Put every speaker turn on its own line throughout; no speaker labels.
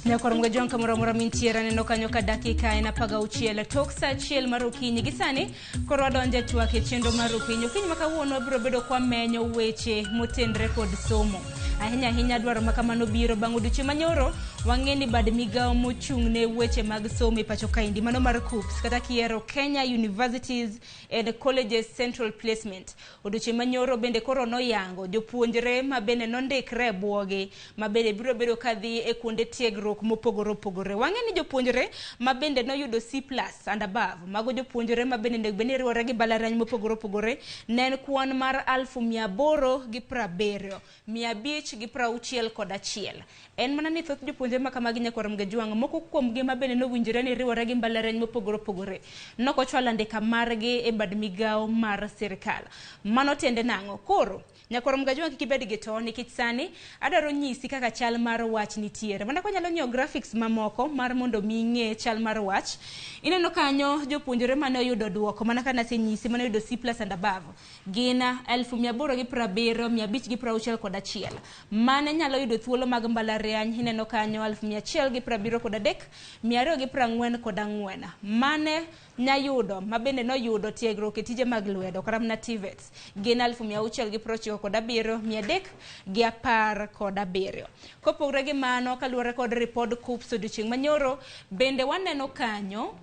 Nyakwar Mgajwang' kamoro amora mintiere aneno kanyo ka dakika en 16 tok sa 1 mar okinyi. Gi sani koro wadonjo e twak e chenro mar okinyi. Okinyi ma kawuono wabiro bedo kwamenyo weche motenre kod somo. Ahinya ahinya dwaro ma kamano biro bang' odiochieng' manyoro wang'e ni bad migawo mochung' ne weche mag somo e pacho kaendi mano mar KUCCPS kata kiero Kenya Universities and Colleges Central Placement. Odiochieng' manyoro bende koro noyango jopuonjre ma bende nondikre e bwogi ma bende biro bedo ka dhi e kuonde tiegruok mopogore opogore. Wang'e ni jopuonjre ma bende noyudo C plus and above, mago jopuonjre ma bende onego bed ni riwore gi mbalariany mopogore opogore, ne en kwan mar 870,561. En mana ni thoth jopuonjre ma kamagi nyakwar Mgajwang', moko kuomgi ma bende nowinjore ni riwore gi mbalariany mopogore opogore, nokochwalo andika margi e bad migawo mar sirkal. Mano tiende nang'o? Koro, nyakwar Mgajwang' kik ibed gi to nikech sani adwaro nyisi kaka chal mar wach nitiere. Mana kwanyalo ng'iyo graphics mamoko mar mondo mi ing'e chal mar wach. Ineno kanyo jopuonjre mane oyudo duoko mana ka nasenyisi mane oyudo C plus and above gin 870,561. Mane nyalo yudo thuolo mag mbalariany ineno kanyo 173,244. Mane nyayudo ma bende noyudo tiegruok e tije mag lwedo kata mana TVETs gin 697,317. Kopogore gi mano, kaluwore kod ripod KUCCPS odiochieng' manyoro, bende waneno kanyo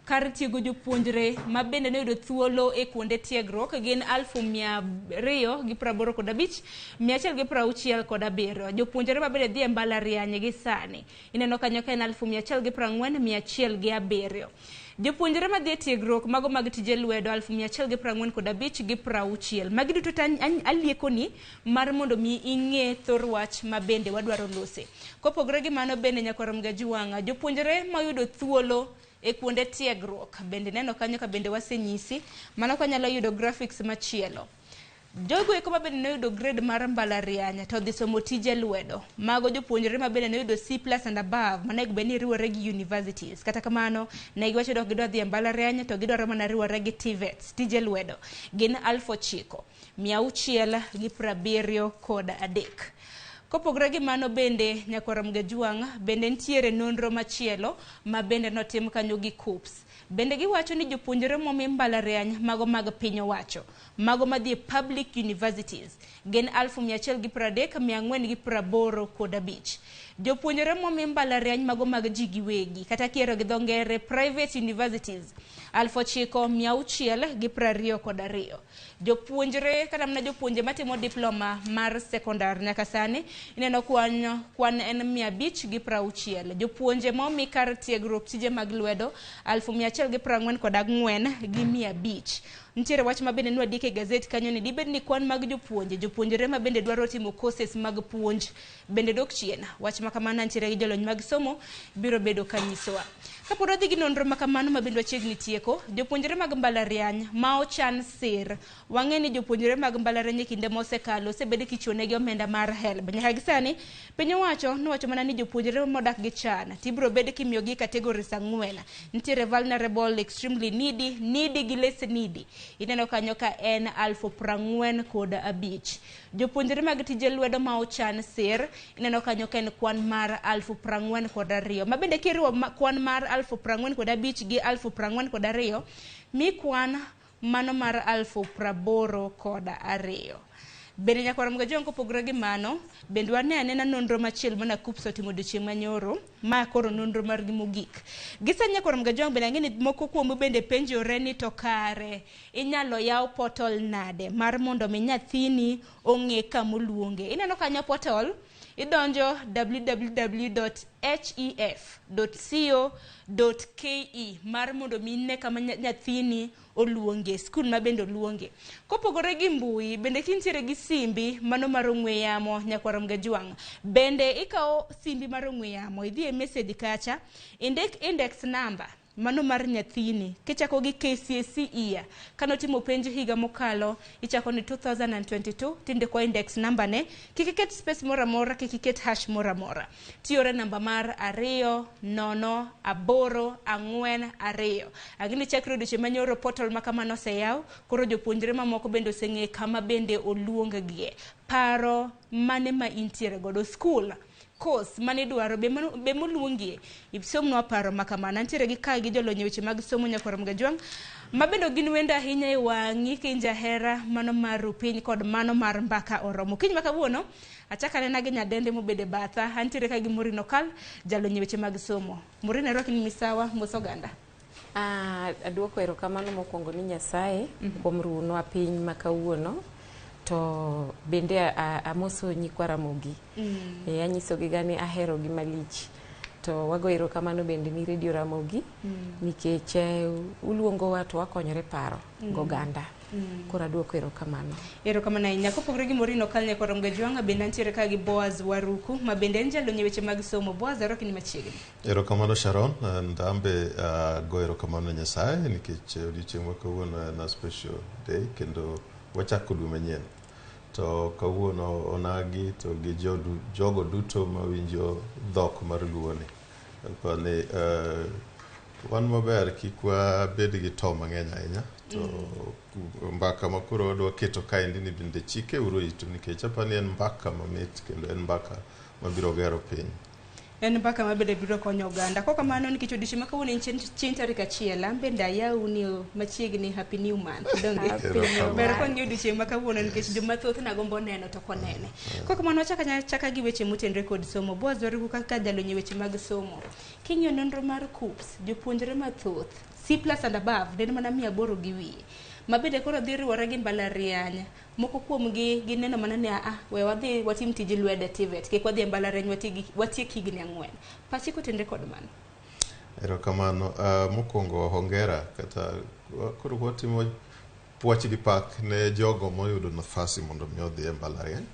kar tiego jopuonjre ma bende noyudo thuolo e kuonde tiegruok gin 285,167. Jopuonjre ma bende dhi e mbalariany gi sani ineno kanyo ka en 140,107. Jopuonjre madhi e tiegruok mago mag tije lwedo 145,60. Magi duto to aliekoni mar mondo mi ing'e thor wach ma bende wadwaro lose. Kopogore gi mano bende nyakwar Mgajwang', jopuonjre mayudo thuolo e kuonde tiegruok bende neno kanyo ka bende wasenyisi mano kanyalo yudo graphics machielo. Jogo eko ma bende noyudo grade mar mbalariany to dhi somo tije lwedo. Mago jopuonjre ma bende noyudo C plus and above manego bed ni riwore gi universities. Kata kamano, ne giwacho ni ok gidwa dhi e mbalariany to gidwaro mana riwore gi TVETs, tije lwedo. Gin 9673. Kopogore gi mano bende nyakwar Mgajwang' bende nitiere nonro machielo ma bende notim kanyo gi KUCCPS. Bende giwacho ni jopuonjre momi mbalariany mago mag piny owacho, mago madhi e public universities gin 130,485. Jopuonjre momi mbalariany mago mag ji giwegi kata kiero gi dho ngere private universities 9622. Jopuonjre kata mana jopuonje matimo diploma mar sekondar nyaka sani ineno kwan en 560. Jopuonje momi kar tiegruok tije mag lwedo 144,500. Nitiere wach ma bende nwadike e gazet kanyo ni dibed ni kwan mag jopuonje, jopuonjre ma bende dwaro timo courses mag puonj bende dok chien. Wach ma kamano nitiere gi jolony mag somo biro bedo ka nyisowa. Kapod wadhi gi nonro ma kamano ma bende wachiegni tieko, jopuonjre mag mbalariany ma ochan sir. Wang'e ni jopuonjre mag mbalariany e kinde mosekalo osebed kichiwonegi omenda mar HELB. Nyaka gi sani, piny owacho nowacho mana ni jopuonjre modak gi chan tibiro bed kimiyogi categories 4. Nitiere vulnerable, extremely needy, needy gi less needy. Ineno kanyo ka en 45,000. Jopuonjre mag tije lwedo ma ochan sir, ineno kanyo ka en kwan mar 42,000. Ma bende kiriwo kwan mar 45,000 gi 42,000, mi kwan mano mar 82,000. Bende nyakwar Mgajwang' kopogore gi mano, bende wane anena nonro machielo mana KUCCPS otimo odiochieng' manyoro, ma koro nonro margi mogik. Gi sani nyakwar Mgajwang' bende ang'e ni moko kuomu bende penjore ni to kare inyalo yaw portal nade mar mondo mi nyathini ong'e kamoluonge. Ineno kanyo portal, idonjo www.hef.co.ke mar mondo mi ine kama nyathini oluonge, skul ma bende oluonge. Kopogore gi mbui, bende kintiere gi simbi mano mar ong'we yamo nyakwar Mgajwang', bende ikawo simbi mar ong'we yamo, idhi e message kacha, indik index number mano mar nyathini, kichako gi KCSE year, kanotimo penj higa mokalo, ichako ni 2022, tindiko index number ne, kik iket space moro amora, kik iket hash moro amora. Tiore namba mar 2 0 8 4 2. Ang'e ni chakre odiochieng' manyoro portal ma kamano oseyaw, koro jopuonjre mamoko bende oseng'e kama bende oluong-gie. Paro mane ma intiere godo? Skul Course manidwaro be moluongie isomnwa paro ma kamano. Antiere gi kae gi jolony e weche mag somo Nyakwar Mgajwang' ma bende ok gin wendo ahinya e wang'i ka in jahera mano mar Rupiny kod mano mar Mbaka Oromo. Okinyi ma kawuono achako anena gi nyadende mobedo e batha. Antiere ka gi Maureen Okal, jalony e weche mag somo. Maureen, arwaki ni misawa, mos oganda.
Aduoko erokamano mokwongo ni Nyasaye kuom ruonwa piny ma kawuono. To bende amoso nyikwa Ramogi. Anyisogi ga ni aherogi malich. To wago erokamano bende ni Radio Ramogi nikech uluongowa to wakonyore paro goganda. Koro aduoko erokamano.
Erokamano ahinya. Kopogore gi Maureen Okal Nyakwar Mgajwang', bende antiere ka gi Boaz Waruku ma bende en jalony e weche mag somo. Boaz, arwaki ni machiegni.
Erokamano Sharon, and ambe go erokamano ne Nyasaye nikech odiochieng' ma kawuono en a special day kendo wachako dwe manyien. To kawuono onagi to gi jogo duto mawinjo dhok mar Luo ni. Ni wan maber kik wabed gi to mang'eny ahinya. To mbaka ma koro wadwa keto kaendi ni bende chike uru itu nikech apani ni en mbaka mamit kendo en mbaka mabiro gero piny.
En mbaka ma bende biro konyo oganda. Kok kamano nikech odiochieng' ma kawuono en chieng' tarik achiel, an bende ayawni machiegni happy new month. Donge? Ber kwang'iyo odiochieng' ma kawuono nikech joma thoth nagombo neno to ok onene. Kok kamano wachako achaka gi weche motenore kod somo. Boaz Waruku kaka jalony e weche mag somo. King'iyo nonro mar KUCCPS, jopuonjre mathoth C plus and above ne mana 800 gi wiye. Ma bende koro dhi riwore gi mbalariany. Moko kuomgi gineno mana ni aa, we wadhi watim tij lwedo e TVET, kik wadhi e mbalariany watiek higni 4. Pachi kotenre kod mano?
Erokamano. Mokwongo hongera kata koro watimo puoch gi pak ne jogo moyudo nafasi mondo mi odhi e mbalariany.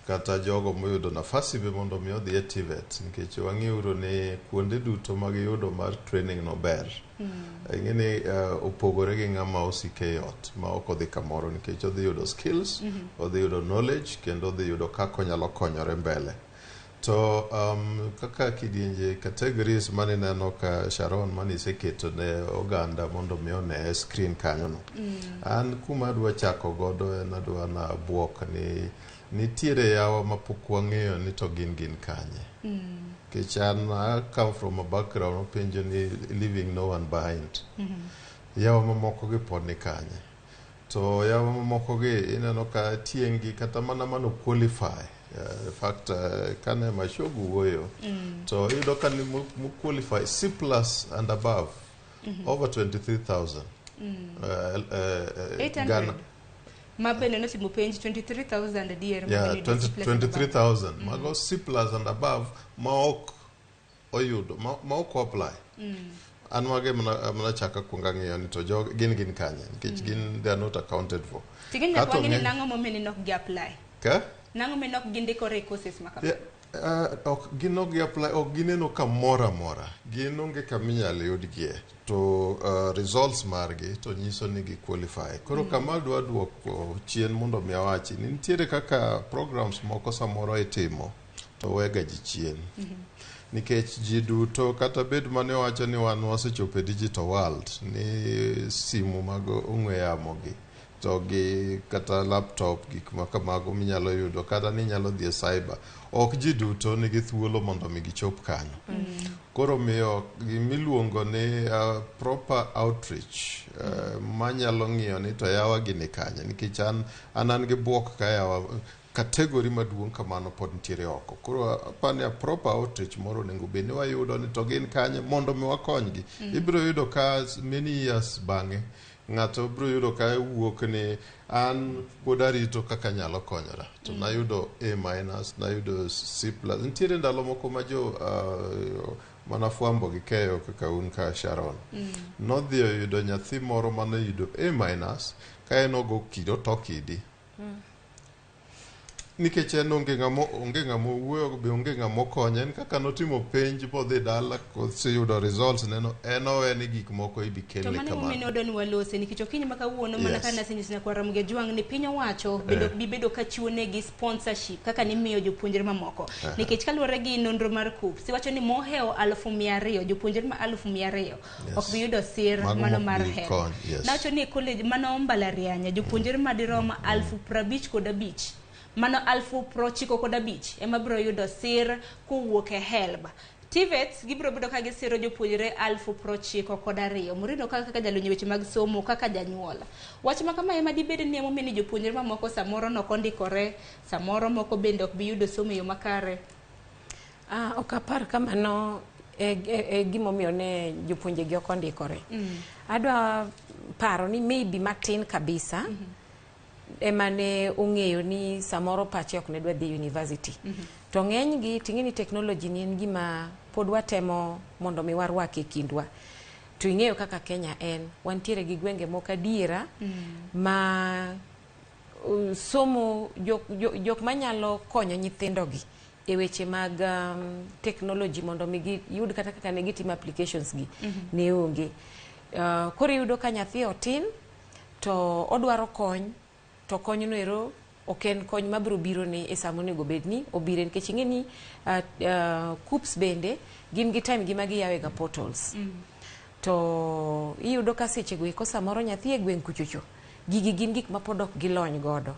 Kata jogo moyudo nafasi be mondo mi odhi e TVET nikech wang'euru ni kuonde duto magiyudo mar training no ber. Ing'e ni opogore gi ng'ama osiko e ot ma ok odhi kamoro nikech odhi yudo skills, odhi yudo knowledge kendo odhi yudo kaka onyalo konyore mbele. To kaka kidienje categories manineno ka Sharon maniseketo ne oganda mondo mi one e screen kanyo no. An kuma adwa chako godo en adwa na buok ni nitiere yawa mapok wang'eyo ni to gin kanye. Nikech an I come from a background openjo ni leaving no one behind. Yawa mamoko gi pod ni kanye. To yawa mamoko gi ineno ka tieng' gi kata mana mano qualify. In fact, kane Machogu wuoyo, to iyudo ka ni mo qualify C plus and above over 23,000.
800.
Ghana.
Ma bende notimo penj 23,000 adier. Ma
Yeah,
bende yudo C plus and above.
23,000. Mago C plus and above ma ok oyudo, ma ok apply. An mage mana chaka kuongo ang'iyo ni to gin kanye nikech gin they are not accounted for.
Ting'e nyaka
Kato
wang'e ni
ng'eny-
nang'o momiyo ni ok gi apply.
Ka?
Nang'o momiyo ok gindikore e courses ma kamago?
Yeah, ok gin ok gi apply, ok gineno kamoro amora. Gin onge kama inyalo yudgie. To results margi to nyiso ni gi qualify. Koro kama adwa duoko chien mondo mi awachi ni nitiere kaka programs moko samoro itimo to wega ji chien. Nikech ji duto kata bed mane wacho ni wan wasechopo e digital world ni simu mag ong'we yamo gi to gi kata laptop gik ma kamago minyalo yudo kata ni inyalo dhi e cyber ok ji duto nigi thuolo mondo mi gichop kanyo. Koro miyo gimiluongo ni proper outreach manyalo ng'iyo ni to yawa gi ni kanye nikech an gi buok ka yawa category maduong' kamano pod nitiere oko. Koro apani a proper outreach moro onego bed ni wayudo ni to gin kanye mondo mi wakonygi. Ibiro yudo ka many years bang'e ng'ato biro yudo ka wuok ni an pod arito kaka anyalo konyora to nayudo A minus, nayudo C plus. Nitiere ndalo moko ma jo mana fwambo gi keyo kaka un ka Sharon nodhi oyudo nyathi moro manoyudo A minus ka en ogo kido to kidi nikech en onge ng'ama owuoyo be onge ng'ama okonye en kaka notimo penj bodhi dala koseyudo results neno en owe ni gik moko ibi
To
kelne
mano emomiyo
kamano.
ne odwa ni walose nikech okinyi ma kawuono mana ka nasenyiso nyakwar Ramogi Ajwang' ni piny owacho bende ok bi bedo ka chiwo negi sponsorship kaka nimiyo jopuonjre mamoko. Nikech kaluwore gi nonro mar KUCCPS iwacho ni mohewo 200,000 jopuonjre ma 200,000 ok bi yudo sir
Mago
mano
mok
mar
bi
HELB.
kony, yes.
Nawacho ni e college mano mbalariany jopuonjre madirom 55,000 Mano 95,000 ema biro yudo sir kowuok e HELB. TVETs gibiro bedo ka gisiro jopuonjre 92,000. Murino kaka jalony e weche mag somo kaka janyuol. Wach ma kama ema dibed ni emomiyo ni jopuonjre mamoko samoro nok ondikore, samoro moko bende ok bi yudo somo e yo makare.
Ok apar kamano e gimomiyo ne jopuonje gi ok ondikore. Adwa paro ni maybe matin kabisa ema ne ong'eyo ni samoro pache ok ne dwa dhi university. To ng'eny gi ting'e ni technology ni en gima pod watemo mondo mi warwak e kindwa. To ing'eyo kaka Kenya en, wantiere gi gwenge moko adiera ma somo jok manyalo konyo nyithindogi e weche mag technology mondo mi giyud kata kaka ne gitimo applications gi ne onge. Koro iyudo ka nyathi otin to odwaro kony, to konyno ero ok en kony mabiro biro ne e sama onego bed ni obire, nikech ing'e ni KUCCPS bende gin gi time gi ma giyawe ga portals. To iyudo ka sechego eko samoro nyathi e gweng' kuchocho gigi gin gik ma pod ok gilony godo.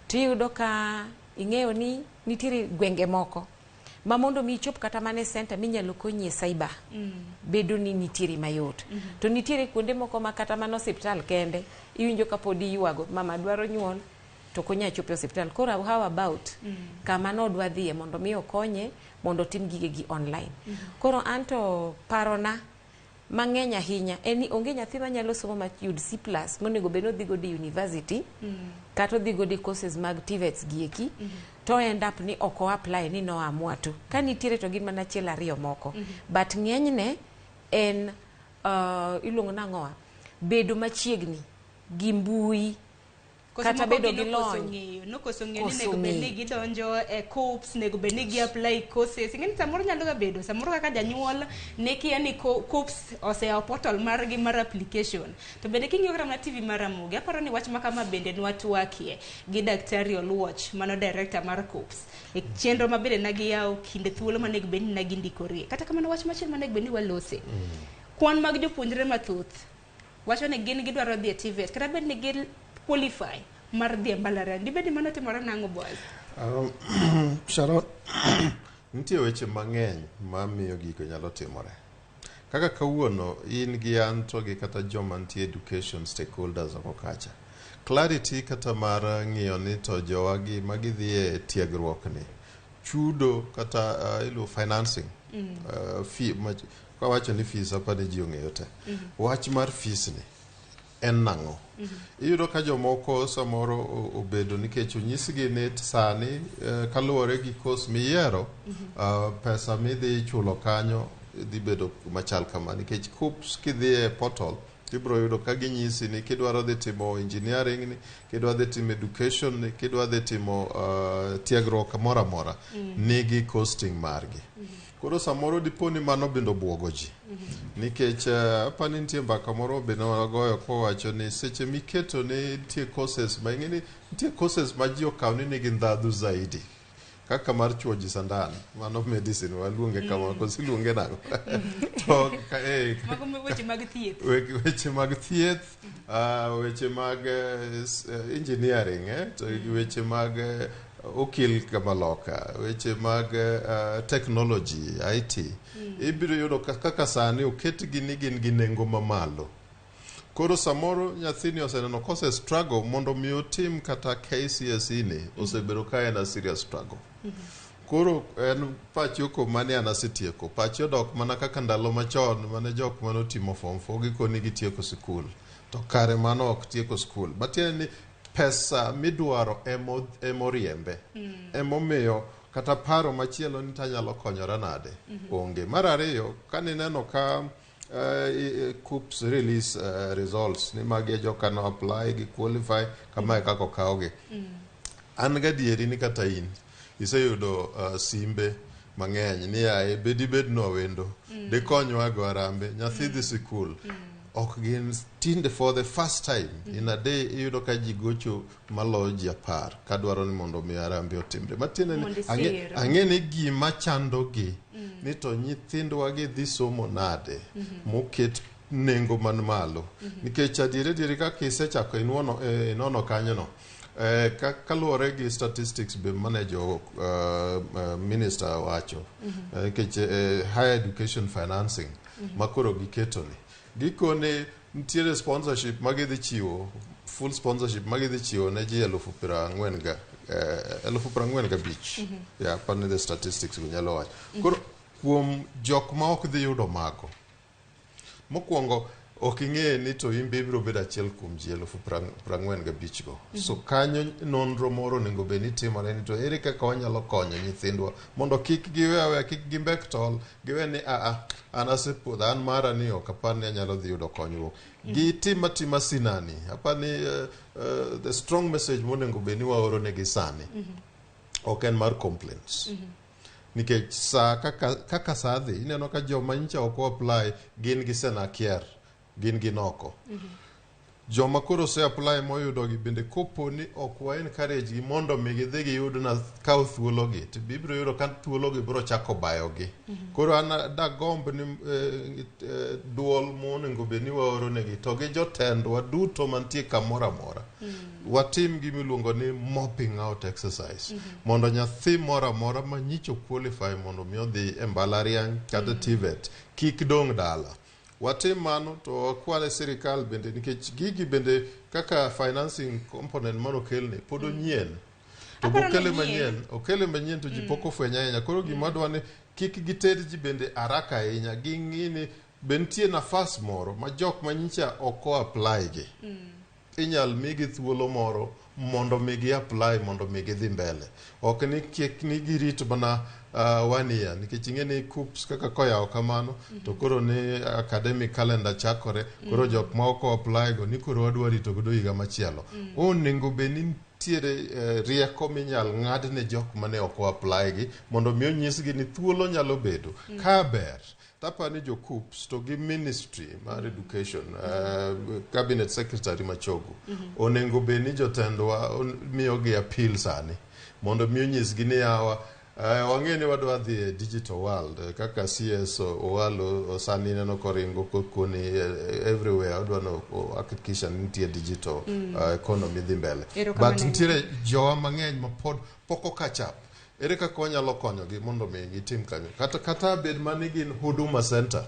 To iyudo ka ing'eyo ni nitiere gwenge moko ma mondo mi ichop kata mana e center minyalo konyi e cyber bedo ni nitiere mayot. To nitiere kuonde moko ma kata mana osiptal kende iwinjo ka pod iywago, mama dwaro nyuol to ok onyal chopo e osiptal. Koro how about kama nodwa dhiye mondo mi okonye mondo otim gigegi online. Koro anto parona mang'eny ahinya en ni onge nyathi manyalo somo mayud C+ monego bed ni odhi godo e university kata odhi godo e courses mag TVETs gi eki to end up ni ok o apply ni no amua to ka nitiere to gin mana achiel ariyo moko, but ng'enyne en iluongo nang'owa bedo machiegni gi mbui
Koso
kata
moko
bedo
gi
gi
nokoso
lony.
ng'eyo, nokoso ng'eyo ni
Koso
nego bed ni
ng'eyo.
gidonjo e KUCCPS, nego bed ni gi apply courses. Ing'e ni samoro nyalo ga bedo, samoro kaka janyuol ne kia ni KUCCPS oseyawo portal margi mar application. To bende king'iyo kata mana TV mar Ramogi, aparo ni wach ma kama bende nwatwakie gi Daktari Oluoch, mano director mar KUCCPS. E chenro ma bende nagiyawo kinde thuolo manego bed ni nagindikorie. Kata kamano wach machielo manego bed ni walose. Kwan mag jopuonjre mathoth wacho ni gin gidwaro dhi e TVET kata bed ni gin qualify mar dhi e mbalariany. Dibed ni mano timore nang'o, Boaz?
Sharon, nitie weche mang'eny mamiyo gigo nyalo timore. Kaka kawuono in gi an to gi kata joma nitie education stakeholders oko kacha. Clarity kata mar ng'iyo ni to jowagi magidhi e tiegruok ni chudo kata iluongo financing fee kawacho ni fees apani ji ong'eyo te. Wach mar fees ni en nang'o? Iyudo ka jomoko samoro obedo nikech onyisgi ni sani kaluwore gi course miyiero, pesa midhi chulo kanyo dhi bedo machal kama, nikech KUCCPS kidhi e portal tibiro yudo ka ginyisi ni kidwaro dhi timo engineering ni, kidwa dhi timo education ni, kidwa dhi timo tiegruok moro amora nigi costing margi. Koro samoro dipo ni mano bende obuogo ji nikech apani nitie mbaka moro bende wagoyo kowacho ni seche miketo ni nitie courses ma ing'e ni nitie courses ma ji okaw ni nigi ndhadhu zaidi, kaka mar chuo ji sandan, mano medicine waluonge kamano, koso iluonge nang'o to
Mago weche mag thieth.
Weche mag thieth, weche mag engineering, to weche mag okil kamaloka, weche mag technology, IT, ibiro yudo kaka sani oketgi ni gin gi nengo mamalo. Koro samoro nyathini oseneno kose struggle mondo mi otim kata KCSE ni osebedo ka en a serious struggle. Koro en pachi ok mani an asetieko, pachi odok mana kaka ndalo machon mane jok mane otimo form 4 gikoni gitieko sikul, to kare mano ok tieko skul. Matiende ni pesa midwaro emoriembe, emomiyo kata paro machielo ni tanyalo konyora nade onge. Mar ariyo, kanineno ka KUCCPS release results ni magi e joka no apply gi qualify kamae kaka okawgi, an gadieri ni kata in iseyudo simbe mang'eny ni yaye bedi bednwa wendo dikonywa go arambe nyathi dhi sikul ok gin tinde. For the first time in a day iyudo ka ji gocho maloyo ji 10 kadwaro ni mondo mi arambe otimre. Matiende ni
Mondo isir.
Ang'e ni gima chandogi ni to nyithindwa gi dhi somo nade moket nengo man malo, nikech adieri adieri kaka isechako inuono, inono kanyono. Kaluwore gi statistics be mane jo minister wacho, nikech higher education financing ma koro giketo ni gikone nitiere sponsorship ma gidhi chiwo, full sponsorship ma gidhi chiwo ne ji 40,000 ga 45,000. Yeah, aparo ni the statistics go nyalo wacho. Koro kuom jok ma ok dhi yudo mago, mokwongo ok ing'e ni to in be ibiro bedo achiel kuom ji 45,000 go. So kanyo nonro moro onego bed ni timore ni to ere kaka wanyalo konyo nyithindwa mondo kik giwe aweya, kik gimbek tol, giwe ni aa, an asepodho, an mara ni ok apar ni anyalo dhi yudo konyruok. Gitim atima sinani. Apar ni the strong message monego bed ni waoro negi sani ok en mar complaints, nikech saa kaka saa dhi, ineno ka joma nyicha ok apply gin gisenakier, gin gin oko. Joma koro ose apply moyudo gi bende, kopo ni ok wa encourage gi mondo mi gidhi giyud na kaw thuologi, to ibiro yudo ka thuologi biro chako bayogi. Koro an dagomb ni duol monego bed ni waoro negi to gi jotendwa duto mantie kamoro amora, watim gimiluongo ni mopping out exercise mondo nyathi moro amora ma nyicho qualify mondo mi odhi e mbalariany kata TVET kik dong' dala. Watim mano to wakwale sirikal bende, nikech gigi bende kaka financing component manokelni pod onyien to
Aparo ni
okele
onyien.
Manyien, okele manyien to ji pok ofwenyo ahinya. Koro gima dwa ni kik giter ji bende haraka ahinya, ging'i ni be nitie nafas moro ma jok manyicha ok o apply gi inyal migi thuolo moro mondo mi gi apply, mondo mi gidhi mbele. Ok ni kik ni girit mana one year, nikech ing'e ni KUCCPS kaka koyawo kamano to koro ni academic calendar chakore. Koro jok ma ok apply go ni koro wadwa rito godo higa machielo. Onego bed ni nitiere rieko minyal ng'ad ne jok mane ok apply gi mondo mi onyisgi ni thuolo nyalo bedo ka ber. Tapa ni jo KUCCPS to gi ministry mar education, cabinet secretary Machogu, onego bed ni jotendwa miyogi appeal sani mondo mi onyisgi ni yawa, wang'e ni wadwa dhi e digital world, kaka CS Owalo sani neno koringo kokoni everywhere odwa no hakikisha ni nitie digital economy dhi mbele.
Erokamano.
But nitiere jowa mang'eny ma pod pok o catch up. Ere kaka wanyalo konyogi mondo mi gitim kanyo, kata bed mani gin Huduma Center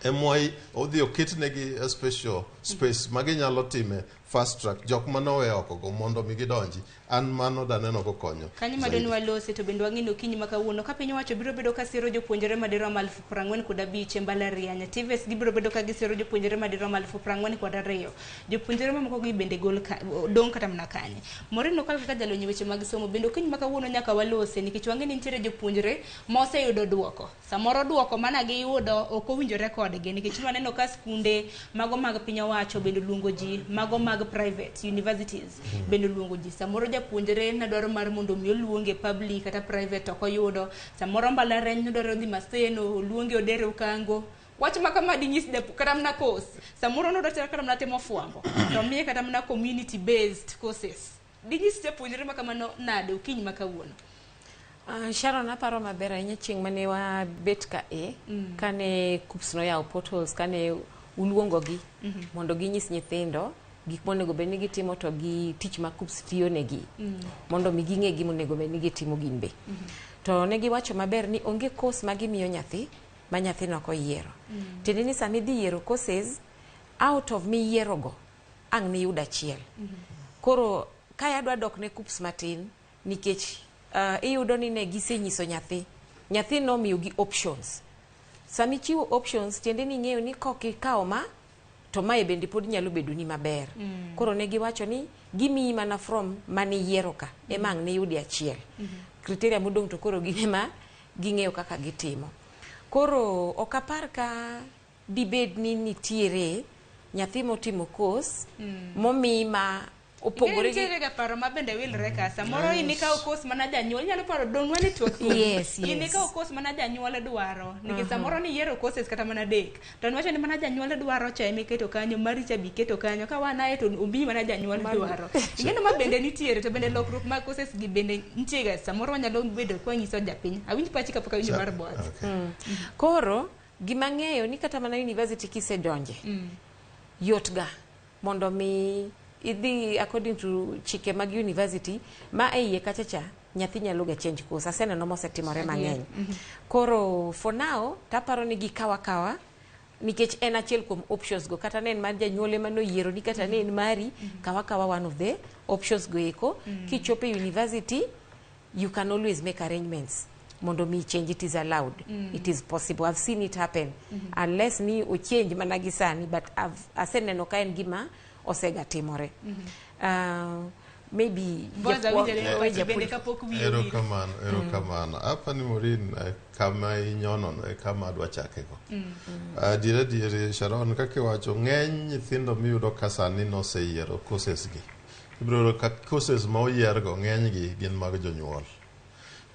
emwa odhi oketnegi a special space ma ginyalo time fast track jok manowe oko go mondo mi gidonji. An mano daneno kokonyo
Kanyo
zaidi.
Madoni walose to bende wang'ino okinyi ma kawuono ka piny owacho biro bedo ka siro jopuonjre madirom 45,000 e mbalariany. TVETs gibiro bedo ka gisiro jopuonjre madirom 42,000. Jopuonjre mamoko gi bende gol ka, dong' kata mana kanye. Maureen Okal kaka jalony e weche mag somo, bende okinyi ma kawuono nyaka walose nikech wang'e ni nitiere jopuonjre ma oseyudo duoko. Samoro duoko mana giyudo ok owinjore kodgi, nikech waneno ka skunde mago mag piny owacho bende luongo ji, mago mag private universities bende luongo ji. Samoro japuonjre nadwaro mar mondo mi oluonge public kata private ok oyudo. Samoro mbalariany nodwaro dhi Maseno, oluonge Odero Ukango. Wach ma kama dinyis kata mana course. Samoro nodwa kata mana timo fwambo to miye kata mana community based courses. Dinyis japuonjre ma kamano nade okinyi ma kawuono?
Sharon, aparo maber ahinya chieng' mane wabet ka e kane KUCCPS noyawo portals, kane uluongogi mondo ginyis nyithindo gik monego bed ni gitimo to gi tich ma KUCCPS tiyo negi mondo mi ging'e gima onego bed ni gitimo gin be. To ne giwacho maber ni onge course ma gimiyo nyathi ma nyathino ok oyiero. Tiende ni sama idhi yiero courses, out of miyierogo ang' niyud achiel. Koro kae adwa dok ne KUCCPS matin nikech iyudo ni ne gisenyiso nyathi, nyathi nomiyogi options. Sama ichiwo options, tiende ni ing'eyo ni kok ikawo ma to mae bende pod nyalo bedo ni maber. Koro ne giwacho ni gimiyi mana from maniyiero ka ema ang' niyudi achiel. Criteria modong' to koro gin ema ging'eyo kaka gitimo. Koro ok apar ka dibed ni nitiere nyathi motimo course momii ma opogore gi
Nitiere ga paro ma bende wilre ka. Samoro in ikawo course mana janyuol, inyalo paro dong' wane twak. In ikawo course mana janyuol dwaro. Nikech samoro ni yiero courses kata mana adek. To niwacho ni mana janyuol dwaro cha ema iketo kanyo, mari cha be iketo kanyo. Ka wanaye to omiyi mana janyuol dwaro. Ing'eno ma bende nitiere to bende lokruok mag courses gi bende nitie ga, samoro wanyalo bedo kwa nyiso japiny. Awinj pachi kapok awinjo mar Boaz.
Okay.
Koro gima ng'eyo ni kata mana university kisedonje, yot ga mondo mi Idhi according to chike mag university ma e iye kacha cha, nyathi nyalo ga change course. Aseneno mosetimore mang'eny. Koro for now taparo ni gikawa kawa nikech en achiel kuom options go, kata ne en mar janyuol ema noyiero ni, kata ne en mari, kawa kawa one of the options go eko. Kichopo e university, you can always make arrangements mondo mi change. It is allowed, it is possible. I've seen it happen, unless ni ochange mana gi sani, but aseneno ka en gima osega timore. Maybe
Boza, winjore pachi bende kapok wiye owil.
Erokamano, erokamano. Apa ni Maureen, kama inyonono e kama adwa chakego. Adier adier, Sharon, kaka iwacho, ng'eny nyithindo miyudo ka sani noseyiero courses gi. Ibiro yudo ka courses ma oyiergo ng'enygi gin mag jonyuol.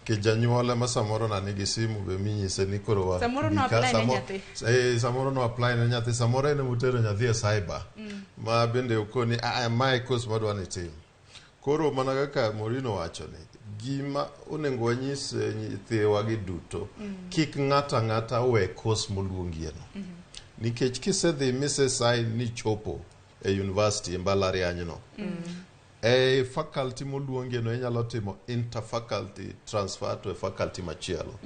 Nikech janyuol ema samoro na nigi simu be minyise ni koro wa
Samoro no
bi ka,
apply ne nyathi.
Samoro no apply ne nyathi, samoro en emotero nyathi e cyber. Ma bende okoni, "Ah, mae course madwa ni itim." Koro mana kaka Maureen owacho ni, gima onego wanyis nyithiwa gi duto, kik ng'ato ang'ata we course moluongieno. Nikech kisedhi mise sign ni chopo e university e mbalariany no. E faculty moluongieno inyalo timo interfaculty transfer to e faculty machielo.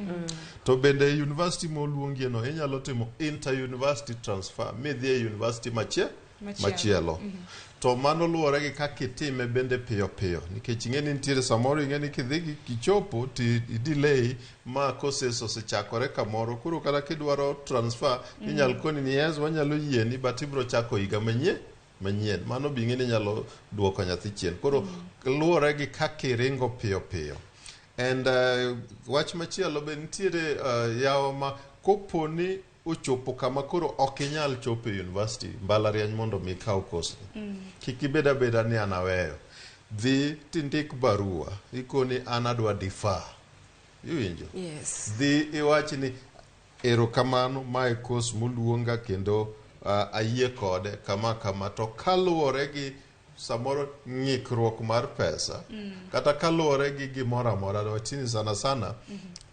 To bende e university moluongieno inyalo timo inter-university transfer midhi e university
machielo.
Machielo. To mano luwore gi kaka itime bende piyo piyo nikech ing'e ni nitiere samoro ing'e ni kidhi kichopo to i delay ma courses osechakore kamoro, koro kata kidwaro transfer inyal koni ni yes, wanyalo yieni, but ibiro chako higa manyien. Mano be ing'e ni nyalo duoko nyathi chien. Koro luwore gi kaka iringo piyo piyo. And wach machielo be nitiere, yawa ma kopo ni ochopo kama koro ok inyal chopo e university mbalariany mondo mi ikaw course ni, kik ibed abeda ni an aweyo. Dhi tindik barua ikoni an adwa defer, iwinjo?
Yes.
Dhi iwach ni erokamano, mae course moluonga kendo ayie kode kama kama, to kaluwore gi samoro ng'ikruok mar pesa kata kaluwore gi gimoro amora, wachni sana sana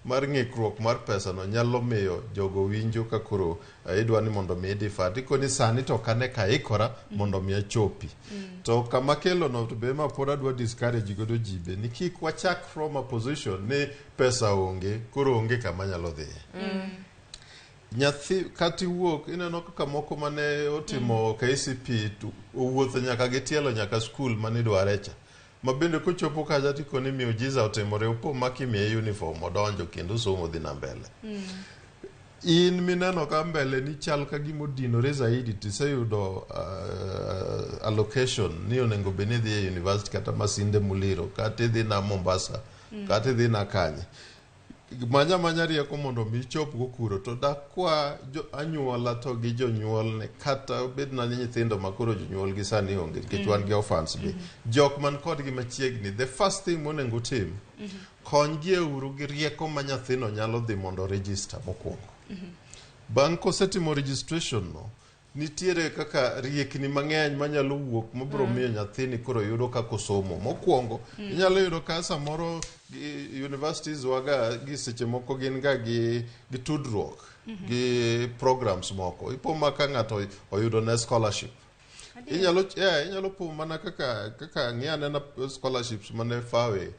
mar ng'ikruok mar pesa no nyalo miyo jogo winjo ka koro idwa ni mondo mi defer, tikoni sani to ok ane ka ikora mondo mi achopi. To kama kelo no to be ma pod adwa discourage godo ji be ni kik wachak from a position ni pesa onge, koro onge kama nyalo dhiye nyathi. Kata iwuok ineno kaka moko mane otimo KCP to owuotho nyaka gi tielo nyaka skul manidware cha, ma bende kochopo kacha tikoni miujiza otimore, opo ma kimiye uniform odonjo kendo somo dhi na mbele. In mineno ka mbele ni chal ka gima odinore zaidi, tiseyudo allocation ni onego bed ni idhi e university kata Masinde Muliro, kata idhi na Mombasa, kata idhi na kanye, manya manya rieko mondo mi ichopgo kuro. To dakwa jo anyuola to gi jonyuolne, kata bed na ni nyithindo ma koro jonyuolgi sani onge nikech wan gi orphans be, jok man kodgi machiegni, the first thing monego utim, konygi e uru gi rieko ma nyathino nyalo dhi mondo register mokwongo. Bang' kosetimo registration no, nitiere kaka riekni mang'eny manyalo wuok mabiro miyo nyathini koro yudo kaka osomo. Mokwongo inyalo yudo ka samoro universities waga gi seche moko gin ga gi tudruok gi programs moko. Ipo ma ka ng'ato oyudo ne scholarship, inyalo, yeah, inyalo po mana kaka ng'i anena scholarships mane FAWE,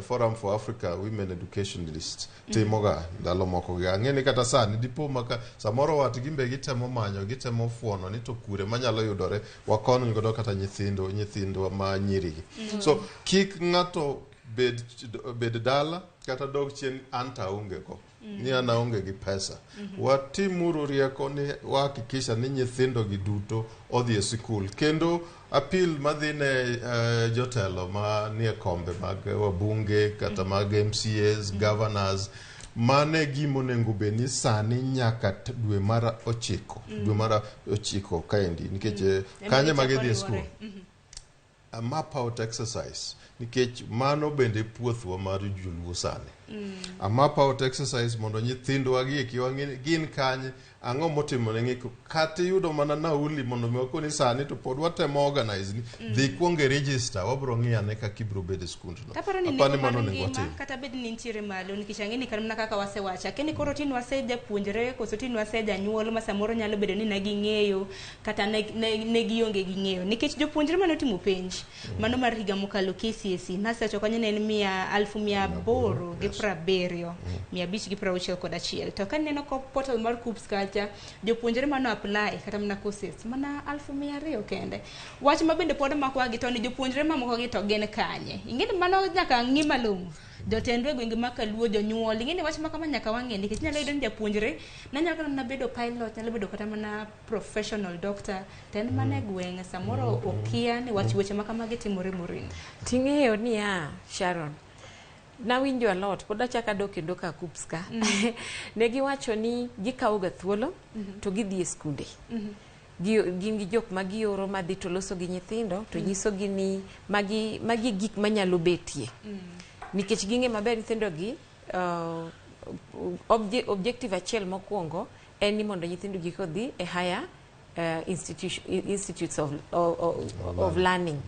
Forum for Africa Women Educationalists timoga ndalo moko gi. Ang'e ni kata sani dipo ma ka samoro wat gimbe gitemo manyo, gitemo fuono ni to kure manyalo yudore wakony godo kata nyithindwa ma nyirigi. So kik ng'ato bed dala kata dog chien an to aonge go ni an aonge gi pesa. Watimuru rieko ni wahakikisha ni nyithindo gi duto odhi e sikul. Kendo appeal madhi ne jotelo manie kombe mag wabunge kata mag MCAs, governors, mane gima onego bed ni sani nyaka dwe mar 9, dwe mar 9 kaendi nikech
Ema
kanye ma
gichako
gidhi e skul
riwore.
A map out exercise, nikech mano bende puothwa mar joluo sani. A map out exercise mondo nyithindwa gi eki wang'e ni gin kanye, ang'o motimore ng'iko. Kata iyudo mana nauli mondo mi wakoni sani to pod watemo organize ni dhi kuong e register wabro ng'iyo ane kaka ibro bedo e skundno.
Taparo ni
Apani
nengo mar
mano onego
ngima
watim.
kata bed ni nitiere malo nikech ang'e ni kata mana kaka wasewacho akia ni koro tin wase japuonjre koso tin wase janyuol ma samoro nyalo bedo ni ne ging'eyo kata ne gionge gi ng'eyo nikech jopuonjre mane otimo penj mano mar higa mokalo KCSE nasewacho kanyo ne en mia alfu mia aboro gi prabiriyo mia abich gi prauchiel kod achiel to kaneno ko portal mar KUCCPS kacha jopuonjre mano apply kata mana courses mana 200,000 kende wach ma bende pod makowa gi to ni jopuonjre mamoko gi to gin kanye ing'e ni mano nyaka ng'i malong'o jotendwa e gwenge ma kaluo jonyuol ing'e ni wach ma kama nyaka wang'e nikech inyalo yudo ni japuonjre nanyalo kata mana bedo pilot nyalo bedo kata mana professional doctor to en mana e gweng' samoro okia ni wach weche ma kamagi timore Maureen.
Ting'eyo niya, Sharon, nawinjo a lot, pod achako adok kendo ka KUCCPS ka. Ne giwacho ni gikawo ga thuolo to gidhi e skunde. Gin gi jok ma gioro madhi to loso gi nyithindo to nyisogi ni magi gik manyalo betie. Nikech ging'e maber nyithindo gi objective achiel mokwongo en ni mondo nyithindo gi kodhi e higher institutes of learning.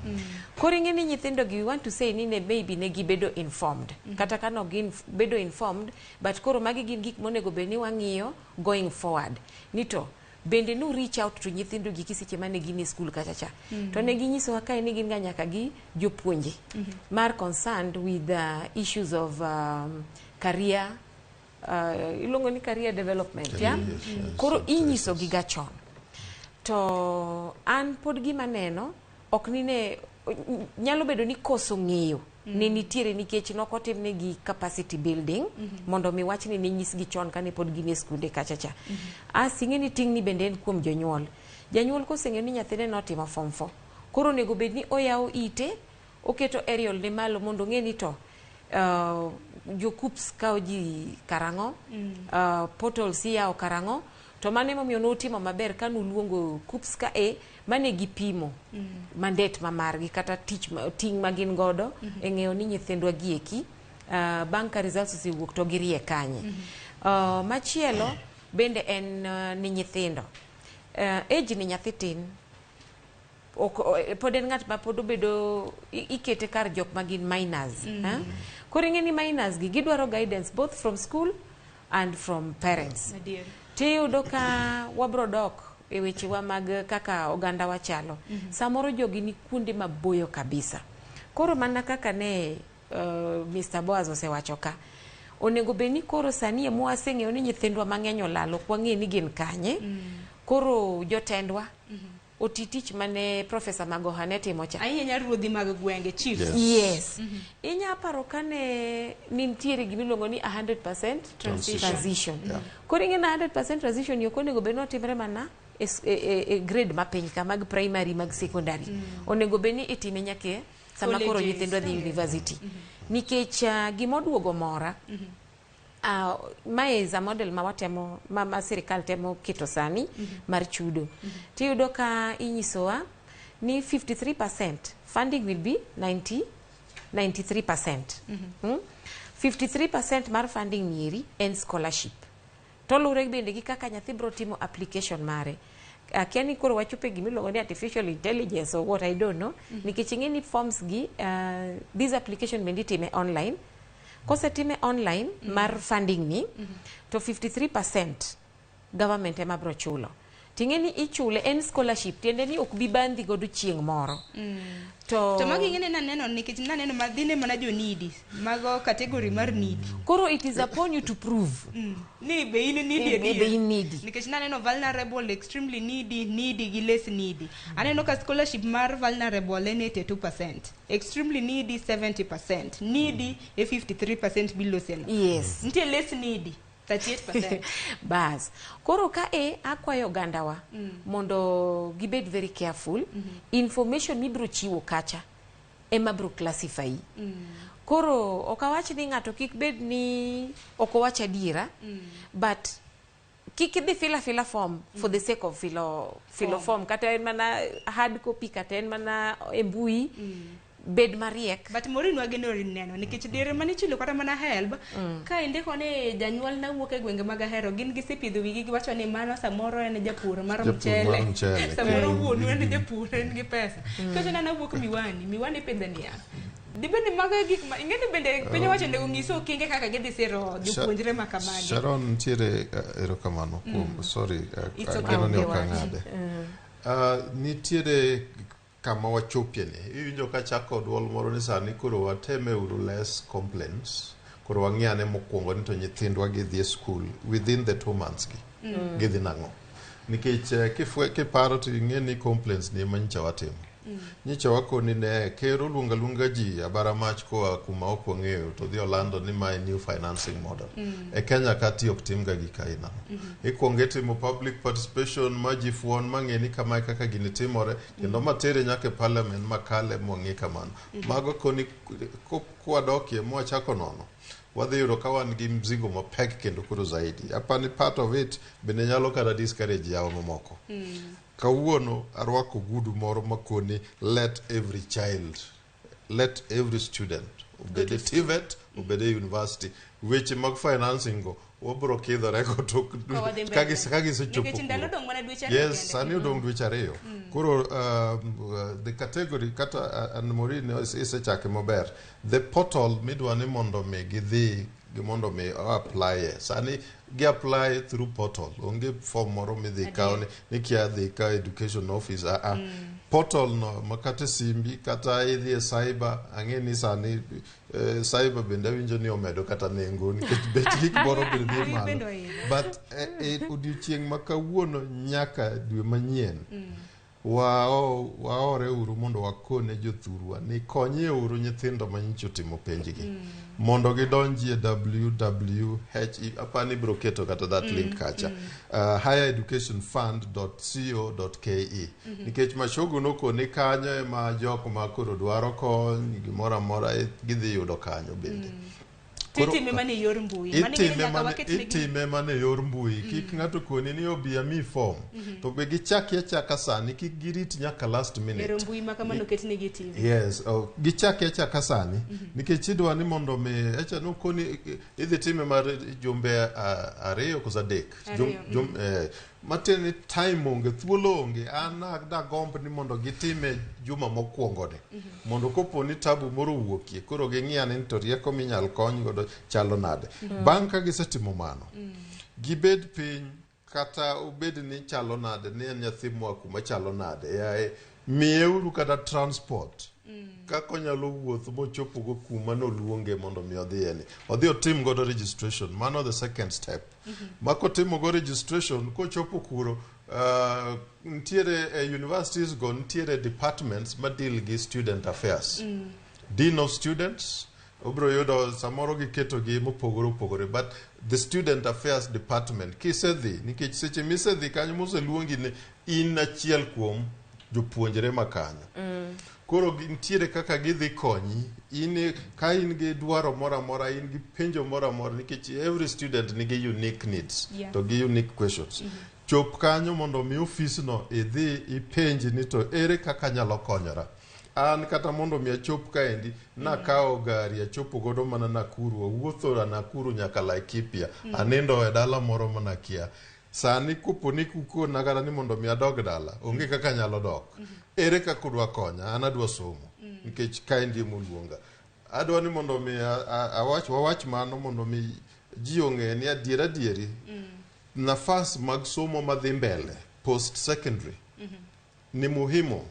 Koro ing'e ni nyithindo gi we want to say ni ne maybe ne gibedo informed. Kata ka no gin bedo informed, but koro magi gin gik monego bed ni wang'iyo going forward. Ni to bende nu reach out to nyithindo gi seche mane gin e school kacha cha. To ne ginyisowa kae ni gin ga nyaka gi jopuonje mar concerned with the issues of career iluongo ni career development, yeah?
Yes,
Koro inyiso gi ga chon. To an pod gima neno ok ni ne nyalo bedo ni koso ng'eyo ne nitiere nikech nokotimnegi capacity building mondo mi wachni ne nyisgi chon kane pod gin e skunde kacha cha. As ing'e ni ting'ni bende en kuom jonyuol. Janyuol koseng'eyo ni nyathine notimo form 4 koro onego bed ni oyawo ite oketo aerial ne malo mondo ong'e ni to jo KUCCPS kawo ji karang'o, portals iyawo karang'o. To mano emomiyo nutimo maber ka nuluongo KUCCPS ka e mane gipimo mandate ma margi kata tich ting' ma gin godo e ng'eyo ni nyithindwa gi eki bang' ka results osewuok to girie kanye. Machielo bende en ni nyithindo age ni nyathi tin ok, pod en ng'at ma pod obedo ikete kar jok ma gin minors. Koro ing'e ni minors gi gidwaro guidance both from school and from parents.
Adier.
Tiyudo ka wabro dok e wechewa mag kaka oganda wachalo. Samoro jogi ni kuonde maboyo kabisa. Koro mana kaka ne Mr. Boaz osewacho ka, onego bed ni koro sani ema waseng'eyo ni nyithindwa mang'eny olal, ok wang'e ni gin kanye. Koro jotendwa oti tich mane Professor Magoha ne timo cha.
Ahinya nya ruodhi mag gwenge chiefs.
Yes.
Yes. Inya paro kane nintiere gimiluongo ni 100%
Transition.
transition.
Yeah.
Koro ing'e na 100% transition ok onego bed ni otimre mana e grade mapiny ka mag primary mag secondary. Onego bed ni itime nyaka e sama koro
Colleges.
nyithindwa dhi university. Nikech gimoduogo mora mae is a model ma watemo ma sirikal temo keto sani mar chudo. Tiyudo ka inyisowa ni 53% funding will be 90 93%. 53% mar funding nieri en scholarship. Toluwore bende gi kaka nyathi bro timo application mare. Akia ni koro wachopo e gimiluongo ni artificial intelligence or what, I don't know. Nikech ing'e ni forms gi this application bende itime online. Kosetime online mar funding ni to 53% government ema bro chulo. Ting'e ni ichule en scholarship tiende ni ok bi bandhi godo chieng' moro. To,
To magi ing'e ni naneno nikech naneno ma dhine mana jo needy mago category mar needy.
Koro it is upon you to prove
Ni be in needy
Be
adier.
in needy.
Nikech naneno vulnerable, extremely needy, needy gi less needy. Aneno ka scholarship mar vulnerable en 82%, extremely needy 70%, needy e 53% biloseno.
Yes.
Nitie less needy 38%.
Bas koro ka e akwayo ogandawa mondo gibed very careful. Information mibiro chiwo kacha ema biro classify. Koro ok awach ni ng'ato kik bed ni ok owach adiera, but kik idhi fila fila form for the sake of filo filo form, kata en mana hard copy kata en mana e mbui. Bed mariek.
But Maureen wageno neno nikech diere mane ichulo kata mana HELB, ka indiko ni janyuol na wuok e gwenge mag Ahero, gin gisepidho wigi giwacho ni mano samoro en japur mar
Japur
mchele,
mar mchele,
samoro
kendo-
wuonu en japur, en gi pesa. Kacho na nawuok Miwani, Miwani ipidhe niang'. Dibed ni mago e gik ma ing'e ni bende piny owacho onego ng'is okenge kaka gidhi siro jopuonjre ma kamagi.
Sharon nitiere, erokamano kuom, sorry,
It's okay.
ageno ni
Onge
ok
wach.
ang'ade. Nitiere kama wachopie ni iwinjo ka chako duol moro ni sani koro wateme uru less complaints, koro wang'i ane mokwongo ni to nyithindwa gidhi e school within the 2 months gi gidhi nang'o, nikech kiparo to ing'e ni complaints ni ema nyicha watimo. Nyicha wakoni ne ker oluongo aluonga ji abara mach koa kuma ok wang'eyo to dhi olando ni mae new financing model. E Kenya ka ti ok timga gik aina no. Ikuongo itimo public participation ma ji fuon mang'e ni kamae kaka gini timore kendo matere nyaka e parliament makale mwang'e kamano. Mago koni kwadokie mwachako nono wadhi yudo ka wan gi mzigo mapek kendo koro zaidi. Apani part of it bende nyalo kata discourage yawa mamoko. Kawuono arwako gudu moro makoni let every child, let every student obed e TVET, obed e university. Weche mag financing go wabro kidhore go tok
Ka wadhi mbele.
ka gisechopo
Nikech ndalo
kuro.
dong' mana dweche 2
Yes,
kende.
sani odong' dweche 2. Koro the category kata Anne Maureen isechake maber. The portal midwa ni mondo mi gidhi gi mondo mi apply e. Sani gi apply through portal. Onge form moro midhi kaw ni kia dhi ka education office. Ah, ah. Portal no makata e simbi kata idhi e cyber, ang'e ni sani cyber bende awinjo ni omedo kata nengo nikech bech gik moro bende dhi
Bende
malo.
oidho.
But e odiochieng' ma kawuono nyaka dwe manyien waore uru mondo wakone jothurwa ni konyie uru nyithindo manyicho otimo penjgi mondo gidonji e www apani ibiro keto kata that link kacha, highereducationfund.co.ke, nikech Machogu nokoni kanyo ema jok ma koro dwaro kony gimoro amora gidhi yudo kanyo bende. Koro-
Titime mana e yor mbui. Mano ing'e ni
itime
nyaka
mana
waket negi
itime mana e yor mbui. Kik ng'ato koni ni obi ami form to be gichaki achaka sani, kik girit nyaka last minute.
Ero mbui ma kamano ketnegi TV.
Yes, oh, gichaki achaka sani nikech idwa ni mondo mi echa nokoni idhi time mar jumbe 2 koso 3.
2.
Matiende ni time onge, thuolo onge. An dagomb ni mondo gitime juma mokwongo ni mondo kopo ni tabu moro owuokie koro ging'i ane ni to rieko minyal kony godo chalo nade. Bang' ka gisetimo mano, gibed piny kata obed ni chalo nade ni en nyathi moa kuma chalo nade, yaye miyeuru kata transport kaka onyalo wuotho mochopogo kuma noluonge mondo mi odhiye ni odhi otim godo registration. Mano the second step. Ma kotimo go registration kochopo kuro, nitiere e universities go nitiere departments ma deal gi student affairs, dean of students obiro yudo samoro giketogi mopogore opogore, but the student affairs department kisedhi, nikech seche misedhi kanyo moseluongi ni in achiel kuom jopuonjre ma kanyo, koro nitiere kaka gidhi konyi in ka in gi dwaro moro amora, in gi penjo moro amora, nikech every student nigi unique needs to gi unique questions. Chop kanyo mondo mi ofisno idhi ipenji ni to ere kaka anyalo konyora an kata mondo mi achop kaendi. Nakawo gari achopo godo mana Nakuru, awuotho Nakuru nyaka Laikipia, anindo e dala moro manakia. Sani kopo ni kukona kata ni mondo mi adog dala, onge kaka anyalo dok. Ere kaka udwa konya? An adwa somo nikech kaendi emoluonga. Adwa ni mondo mi awach wawach mano mondo mi ji ong'e ni adier adieri nafas mag somo madhi mbele post secondary ni muhimu.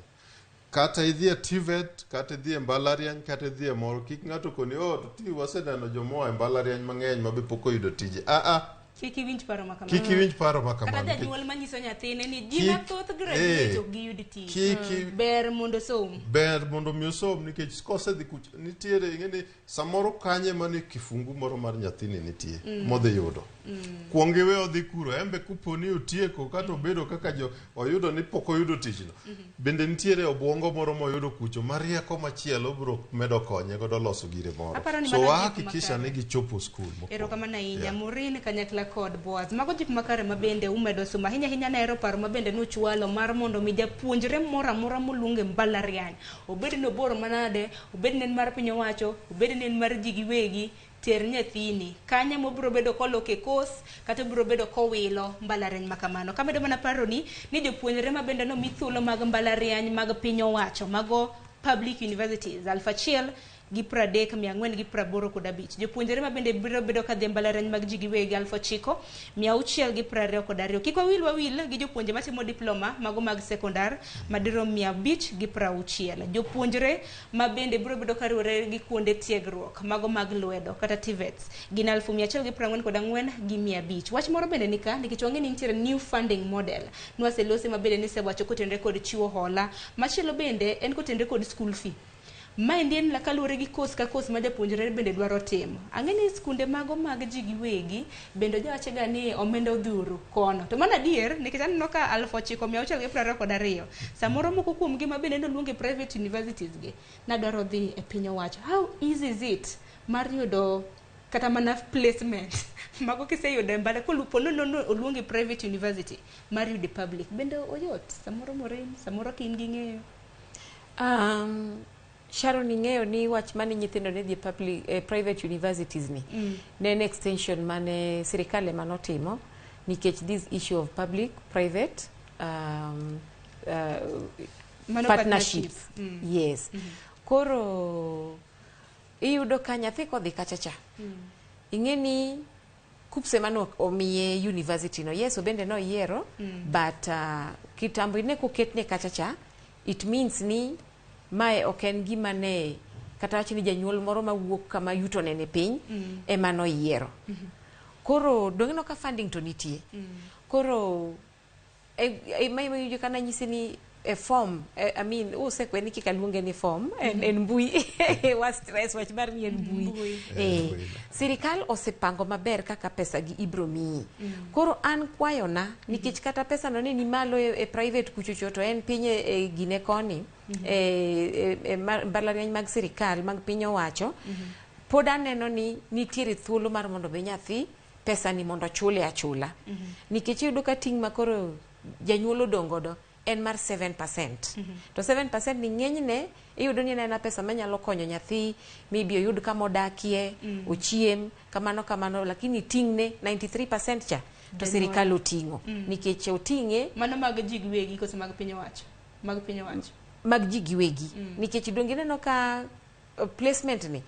Kata idhi e TVET, kata idhi e mbalariany, kata idhi e moro, kik ng'ato koni oh to ti waseneno jomoa e mbalariany mang'eny ma be pok oyudo tije. Ah ah.
Kik iwinj paro ma kamano.
Kik iwinj paro ma
Kata
kamano.
janyuol manyiso nyathine ni ji mathoth graduate ok giyud tich. Ber mondo som.
Ber mondo mi osom nikech kosedhi kuch nitiere ing'e ni samoro kanye mane kifungu moro mar nyathini nitie modhi yudo. Kuong iwe odhi kuro, embe koponi otieko kata obedo kaka jo oyudo ni pok oyudo tijno. Bende nitiere obuongo moro moyudo kucho ma rieko machielo biro medo konye godo loso gire moro.
Aparo ni
So
mano jip
wahakikisha
makare.
ni gichopo skul mokwongo.
Erokamano ahinya.
Yeah.
Maureen kanyakla kod Boaz. Mago jip makare ma bende umedo somo ahinya ahinya. Nahero paro ma bende nuchwalo mar mondo mi japuonjre moro amora moluong e mbalariany, obed ni obor manade, obed ni en mar piny owacho, obed ni en mar ji giwegi, ter nyathini kanya mobiro bedo kolok e kos kata obiro bedo kowilo mbalariany ma kamano. Kamedo mana paroni ni jopuonjre ma bende nomi thuolo mag mbalariany mag piny owacho, mago public universities, 1,030,485. Jopuonjre ma bende biro bedo kadhi e mbalariany mag ji giwegi, 9,622. Kik wawil wawil gi jopuonje matimo diploma mago mag sekondar madirom 560. Jopuonjre ma bende biro bedo kariwore gi kuonde tiegruok mago mag lwedo kata TVETs gin 144,500. Wach moro bende nika nikech wang'e ni nitiere new funding model nwaselose ma bende nisewacho kotenore kod chiwo hola. Machielo bende en kotenore kod school fee. Maendi en kaluwore gi kos ka kos ma japuonjre bende dwaro timo. Ang'e ni skunde mago mag ji giwegi bende jawachega ni omenda odhuro kono. To mano adier nikech aneno ka 9,622 samoro moko kuomgi ma bende noluong e private universities gi nadwaro dhi e piny owacho. How easy is it mar yudo kata mana placement mago kiseyudo e mbala kolupo nono oluongi private university mar yudo e public bende oyot samoro Maureen, samoro ka in gi ng'eyo?
Sharon, ing'eyo ni wach mane nyithindo ne dhi e public, private universities ni ne en extension mane sirikal ema notimo nikech this issue of public private
Mano
partnerships.
partnership.
Yes. Koro iyudo ka nyathi kodhi kacha cha, ing'e ni KUCCPS ema omiye university no. Yes, obende noyiero, but kitambo ine koketne kacha cha, it means ni mae ok en gima ne kata wach ni janyuol moro mawuok kama yuto ne ni piny ema noyiero. Koro dong' ineno ka funding to nitie. Koro ma iwinjo ka nanyisi ni e form, I mean, usekwe ni kik aluonge ni form, en mbui wa stress wach mar ni en mbui.
Mbui.
Mbui.
Sirikal osepango maber kaka pesa gi ibro miyi. Koro an kwayona nikech kata pesa no ne ni malo e private kuchocho to en piny e gine koni e mbalariany mag sirikal mag piny owacho, pod aneno ni nitiere thuolo mar mondo mi nyathi pesa ni mondo chule achula, nikech iyudo ka ting' ma koro janyuol odong' godo en mar 7%, to 7% ni ng'enyne iyudo ni en aena pesa manyalo konyo nyathi maybe oyud kama odakie, ochiem, kamano kamano, lakini ting'ne 93% cha to
Janyuol.
Sirikal oting'o nikech oting'e.
Mano mag ji giwegi koso mag piny owacho? Mag piny owacho.
Mag ji giwegi, nikech donge ineno ka placement ni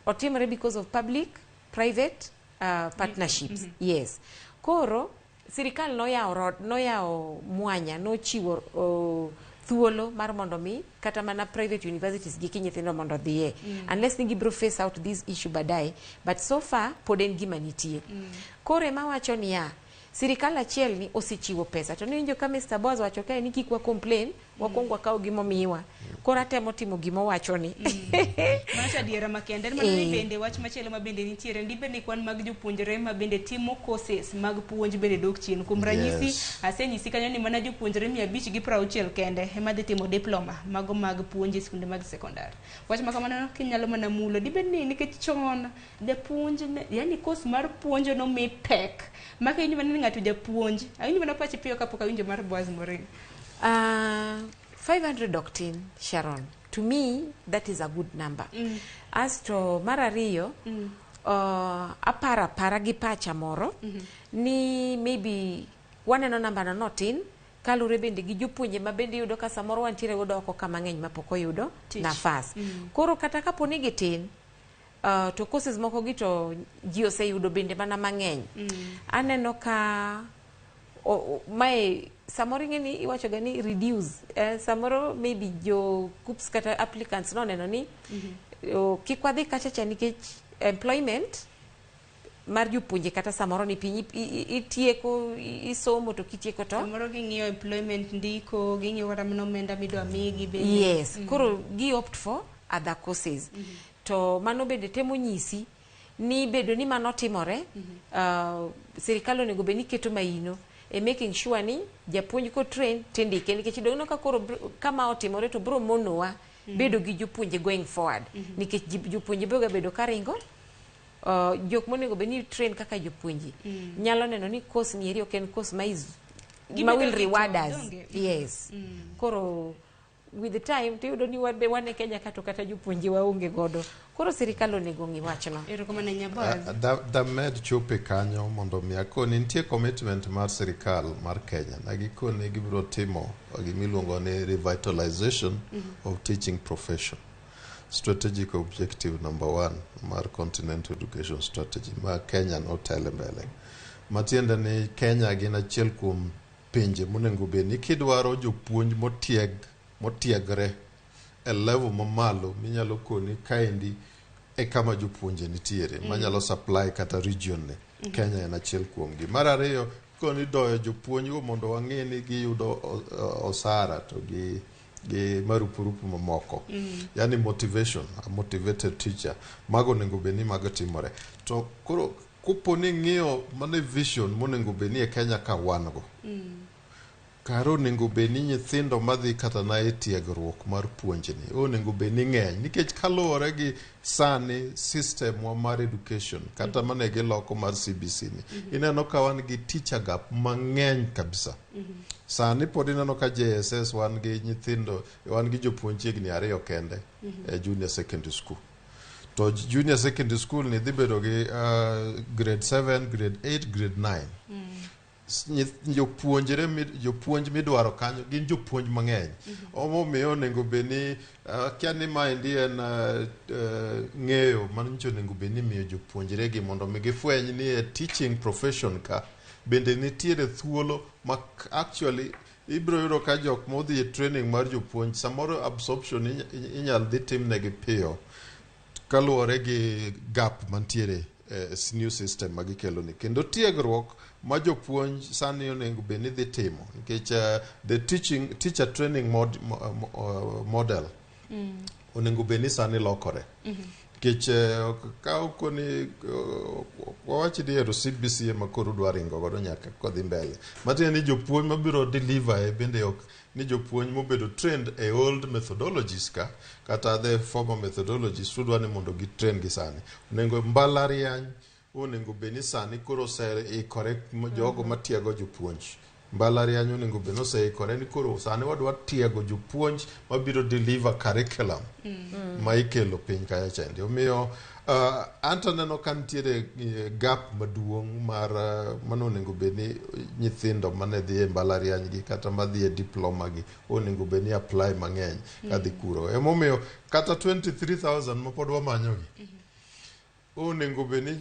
otimore because of public private partnerships. Yes, koro sirikal noyawo noyawo mwanya, nochiwo thuolo mar mondo mi kata mana private universities gi nyithindo mondo odhiye, unless ni gibiro face out this issue baadaye, but so far pod en gima nitie. Koro ema wacho niya, sirikal achiel ni osechiwo pesa to niwinjo ka Mr. Boaz wacho kae ni kik wa complain, wakwong wakaw gimomiwa. Koro atemo timo gimowacho ni.
Mano to adiera makende. En mana ni bende wach machielo ma bende nitiere ndi bende kwan mag jopuonjre ma bende timo courses mag puonj bende dok chien. Kuom ranyisi, asenyisi kanyo ni mana jopuonjre 560 kende ema dhi timo diploma mago mag puonj e skunde mag sekondar. Wach ma kamano kinyalo mana mulo, dibed ni nikech chon japuonj yani course mar puonjo nomi pek ma kiwinjo mana ni ng'ato japuonj, awinjo mana pachi piyo kapok awinjo mar Boaz Morin.
500 ok tin, Sharon. To me, that is a good number. Asto mar ariyo, aparo apara gi pacha moro ni maybe waneno namba no notin kaluwore bende gi jopuonje ma bende iyudo ka samoro wantiere godo oko ka mang'eny mapok oyudo
Tich.
nafas. Koro kata kapo ni gitin, to courses moko gi to ji oseyudo bende mana mang'eny. Aneno ka mae samoro ing'e ni iwacho ga ni reduce, samoro maybe jo KUCCPS kata applicants noneno ni kik wadhi kacha cha nikech employment mar jopuonje kata samoro ni piny itieko isomo to kitieko to
Samoro ging'iyo employment, ndiko ging'iyo kata mana omenda midwa migi bende.
Yes. Koro gi opt for other courses, to mano bende temo nyisi Ni bedo ni mano timore, sirikal onego bed ni keto maino e making sure ni japuonj ko train tindike, nikech dong ka koro kama otimore to bro monowa bedo gi jopuonje going forward, nikech jopuonje biro ga bedo karingo. Jok monego bed ni train kaka jopuonje nyalo neno ni course ni eri ok en course ma is ma
Gibedo
will
gi
reward
tong',
us.
Donge?
Yes. Koro with the time tiyudo ni wan be wan e Kenya ka to kata jopuonje waonge godo. Koro sirikal onego ng'i wachno.
Erokamano Nyabaz.
Damed chope kanyo mondo mi akoni nitie commitment mar sirikal mar Kenya na gikoni gibiro timo gimiluongo ni revitalization of teaching profession, strategic objective number one mar Continental Education Strategy ma Kenya notele mbele, matiende ni Kenya gin achiel kuom pinje monego bed ni kidwaro jopuonj motieg motiegre e level mamalo minyalo koni kaendi e kama jopuonje nitiere manyalo supply kata region ni, Kenya en achiel kuomgi. Mar ariyo, koni doyo jopuonj go mondo wang'e ni giyudo osara to gi marupurupu mamoko, yani motivation, a motivated teacher, mago onego bed ni mago timore. To koro kopo ni ng'iyo mane vision monego bed ni e Kenya ka wan go, kare onego bed ni nyithindo madhi kata na e tiegruok mar puonjni onego bed ni ng'eny, nikech kaluwore gi sani system wa mar education kata mane giloko mar CBC ni, ineno ka wan gi teacher gap mang'eny kabisa. Sani pod ineno ka JSS wan gi nyithindo, wan gi jopuonj chiegni ariyo kende e junior secondary school, to junior secondary school ni dhi bedo gi grade 7, grade 8, grade 9. Jopuonjre jopuonj midwaro kanyo gin jopuonj mang'eny. Omomiyo onego bed ni akia ni maendi en ng'eyo manyicho onego bed ni imiyo jopuonjre gi mondo mi gifweny ni e teaching profession ka bende nitiere thuolo ma actually ibiro yudo ka jok modhi e training mar jopuonj samoro absorption inyal dhi timnegi piyo kaluwore gi gap mantiere e new system ma gikelo ni, kendo tiegruok ma jopuonj sani onego bed ni dhi timo, nikech the teaching teacher training model onego bed ni sani lokore, nikech ka okoni wawach ni ero CBC ema koro udwa ringo godo nyaka kodhi mbele, matiende ni jopuonj mabiro deliver e bende ok ni jopuonj mobedo trained e old methodologies ka kata the former methodologies udwa ni mondo gi train gi sani. Onego mbalariany onego bed ni sani koro oseikore jogo matiego jopuonj. Mbalariany onego bed ni oseikore ni koro sani wadwa tiego jopuonj mabiro deliver curriculum ma ikelo piny kacha chande. Omiyo anto aneno ka nitiere gap maduong' mar mano onego bed ni nyithindo mane dhi e mbalariany gi kata madhi e diploma gi onego bed ni apply mang'eny kadhi kuro. Emomiyo kata 23,000 ma pod wamanyogi onego bed ni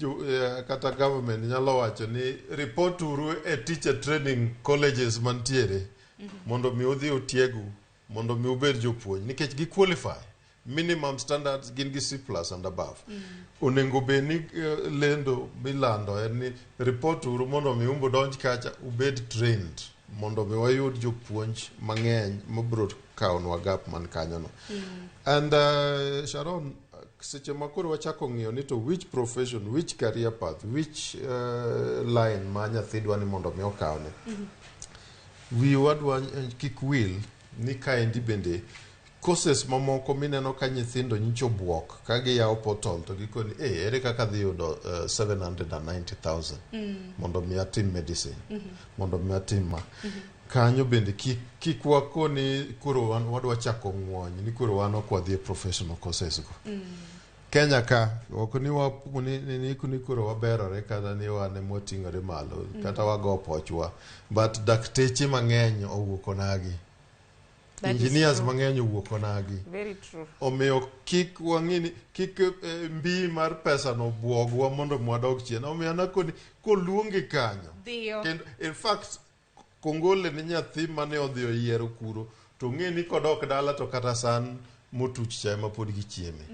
kata government nyalo wacho ni report uru e teacher training colleges mantiere mondo mi udhi utiegu mondo mi ubed jopuonj, nikech gi qualify minimum standards gin gi C+ and above. Onego bed ni lendo milando en ni report uru mondo mi umbo donj kacha ubed trained mondo mi wayud jopuonj mang'eny mabiro kawonwa gap man kanyono. And Sharon, seche ma koro wachako ng'iyo ni to which profession, which career path, which line ma nyathi dwa ni mondo mi okawne, wiwa dwa kik wil ni kaendi bende courses mamoko mineno ka nyithindo nyicho buok ka giyawo portal to gikoni eh ere kaka dhi yudo 790,000 mondo mi atim medicine, mondo mi atim ma kanyo bende kik wakoni koro wan wadwa chako ng'wony ni koro wan ok wadhi e professional courses go. Kenya ka ok ni wa ni koro waberore kata ni wan ema wating'ore malo kata wago pochwa, but dakteche mang'eny owuok onagi.
That is
Engineers
true.
mang'eny owuok onagi.
Very true.
Omiyo kik wang'i ni kik mbii mar pesa no buogwa mondo mwadog chien. Omiyo an akoni koluongi kanyo
Dhiyo.
kendo in fact kongole ni nyathi mane odhi oyiero kuro to ng'e ni kodok dala to kata san motuch cha ema pod gichieme.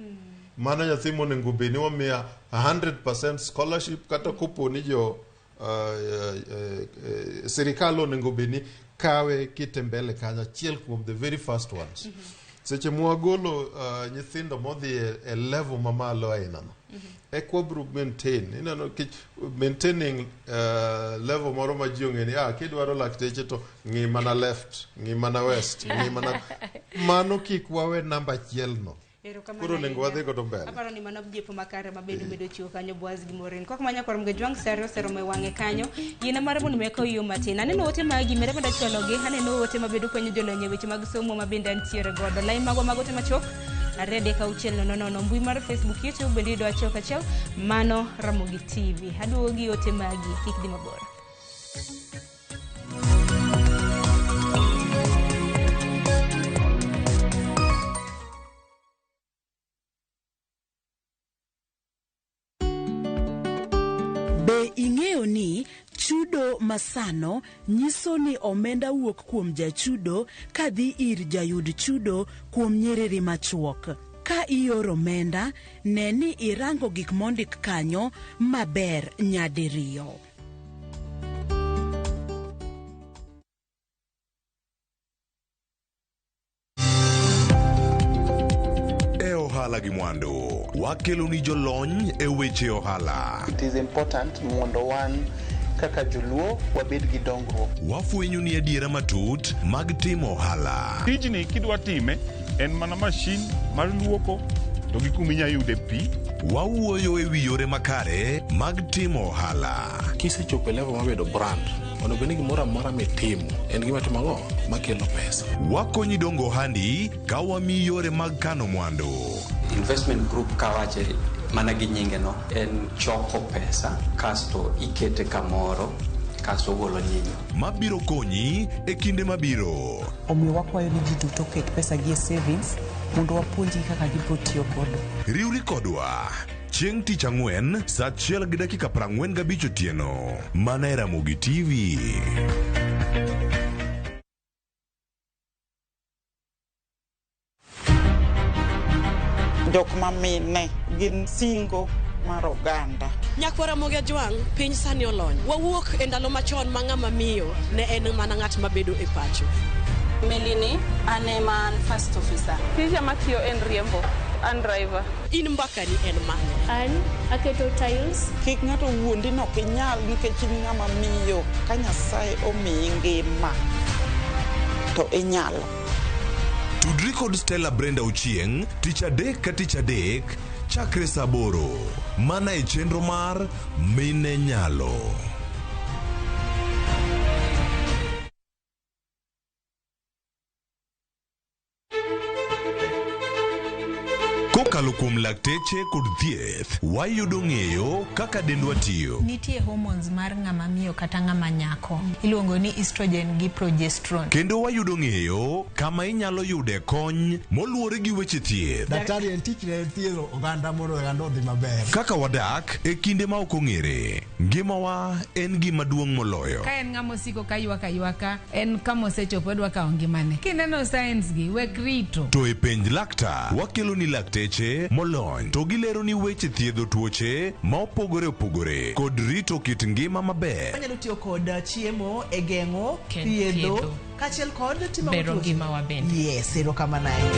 Mano nyathi monego bed ni wamiya 100% scholarship kata kopo ni jo sirikal onego bed ni kawe kite mbele kanyo achiel kuom the very first ones. Seche mwagolo nyithindo modhi e level mamalo aina no. Eka wabiro maintain, ineno nikech maintaining level moro ma ji ong'e ni kidwaro lakteche to ng'i mana left, ng'i mana west, ng'i mana mano kik wawe namba achiel no.
Erokamano
Koro onego
ahinya.
wadhi godo mbele.
Aparo ni mano jipo makare ma bende omedo chiwo kanyo Boaz gi Maureen. Kok manya kor Mgejwang' sero oseromo e wang'e kanyo. Yiena mar mondo mi akaw yo matin. Aneno ote magi mere mada chwalogi. Aneno ote mabedo kwenyo jolony e weche mag somo ma bende antiere godo. Lai magwa mag ote machuok 23600 mbui mar Facebook, YouTube bende yudo achiel kachiel mano Ramogi TV. Aduogo gi ote magi kik dhi mabor.
Be ing'eyo ni chudo masano nyiso ni omenda wuok kuom jachudo kadhi ir jayud chudo kuom nyiriri machuok. Ka ioro omenda, ne ni irango gik mondik kanyo maber nyadiriyo.
E ohala gi mwandu, wakelo ni jolony e weche ohala.
It is important mondo wan kaka joluo wabed gi dongruok.
Wafwenyo ni adiera matut mag timo ohala.
Tijni kidwa time en mana mashin mar luoko to gi kuma inya yude pi.
Wawuoyo e wi yore makare mag timo ohala.
Kisechopo e level mar bedo brand, onego bed ni gimoro amora mitimo en gima timo ang'o makelo pesa.
Wakonyi dongo ohandi ka wamiyi yore mag kano mwandu.
Investment group kawache mana gi nyinge no en choko pesa kasto ikete kamoro kasto ogolo nyinyo.
Mabiro konyi e kinde mabiro.
Omiyo wakwayo ni ji duto oket pesa gi e savings mondo wapuonjgi kaka gibiro tiyo godo.
Riwri kodwa chieng' tich ang'wen saa 1:45 otieno mana e Ramogi TV.
Jok ma mine gin singo mar oganda.
Nyakwar Ramogi Ajwang', piny sani olony. Wawuok e ndalo machon ma ng'ama miyo ne en mana ng'at mabedo e pacho.
Melini, an ema an first officer.
Tija matiyo en riembo, an driver.
In mbakani en mane?
An aketo tiles.
Kik ng'ato wuondi ni ok inyal nikech in ng'ama miyo. Ka Nyasaye omiyi ngima to inyalo.
Tudri kod Stella Brenda Ochieng' tich adek ka tich adek chakre saa 8 mana e chenro mar Mine Nyalo. Kokalo kuom lakteche kod thieth, wayudo ng'eyo kaka dendwa tiyo.
Nitie hormones mar ng'ama miyo kata ng'ama nyako. Iluongo ni estrogen gi progesterone.
Kendo wayudo ng'eyo kama inyalo yude kony moluwore gi weche thieth.
Daktari en tich ne thiedho oganda mondo oganda odhi maber.
Kaka wadak e kinde ma ok ong'ere, ngimawa en gima duong' moloyo.
Ka en ng'ama osiko ka ywak aywaka, en kama osechopo odwa kawo ngimane. Kineno signs gi, wek rito.
To e penj laktar, wakelo ni lakteche molony to gilero ni weche thiedho tuoche ma opogore opogore kod rito kit ngima maber.
Wanyalo tiyo kod chiemo e geng'o, thiedho, kaachiel kod timo
bero ngimawa bende.
Yes, erokamano ahinya.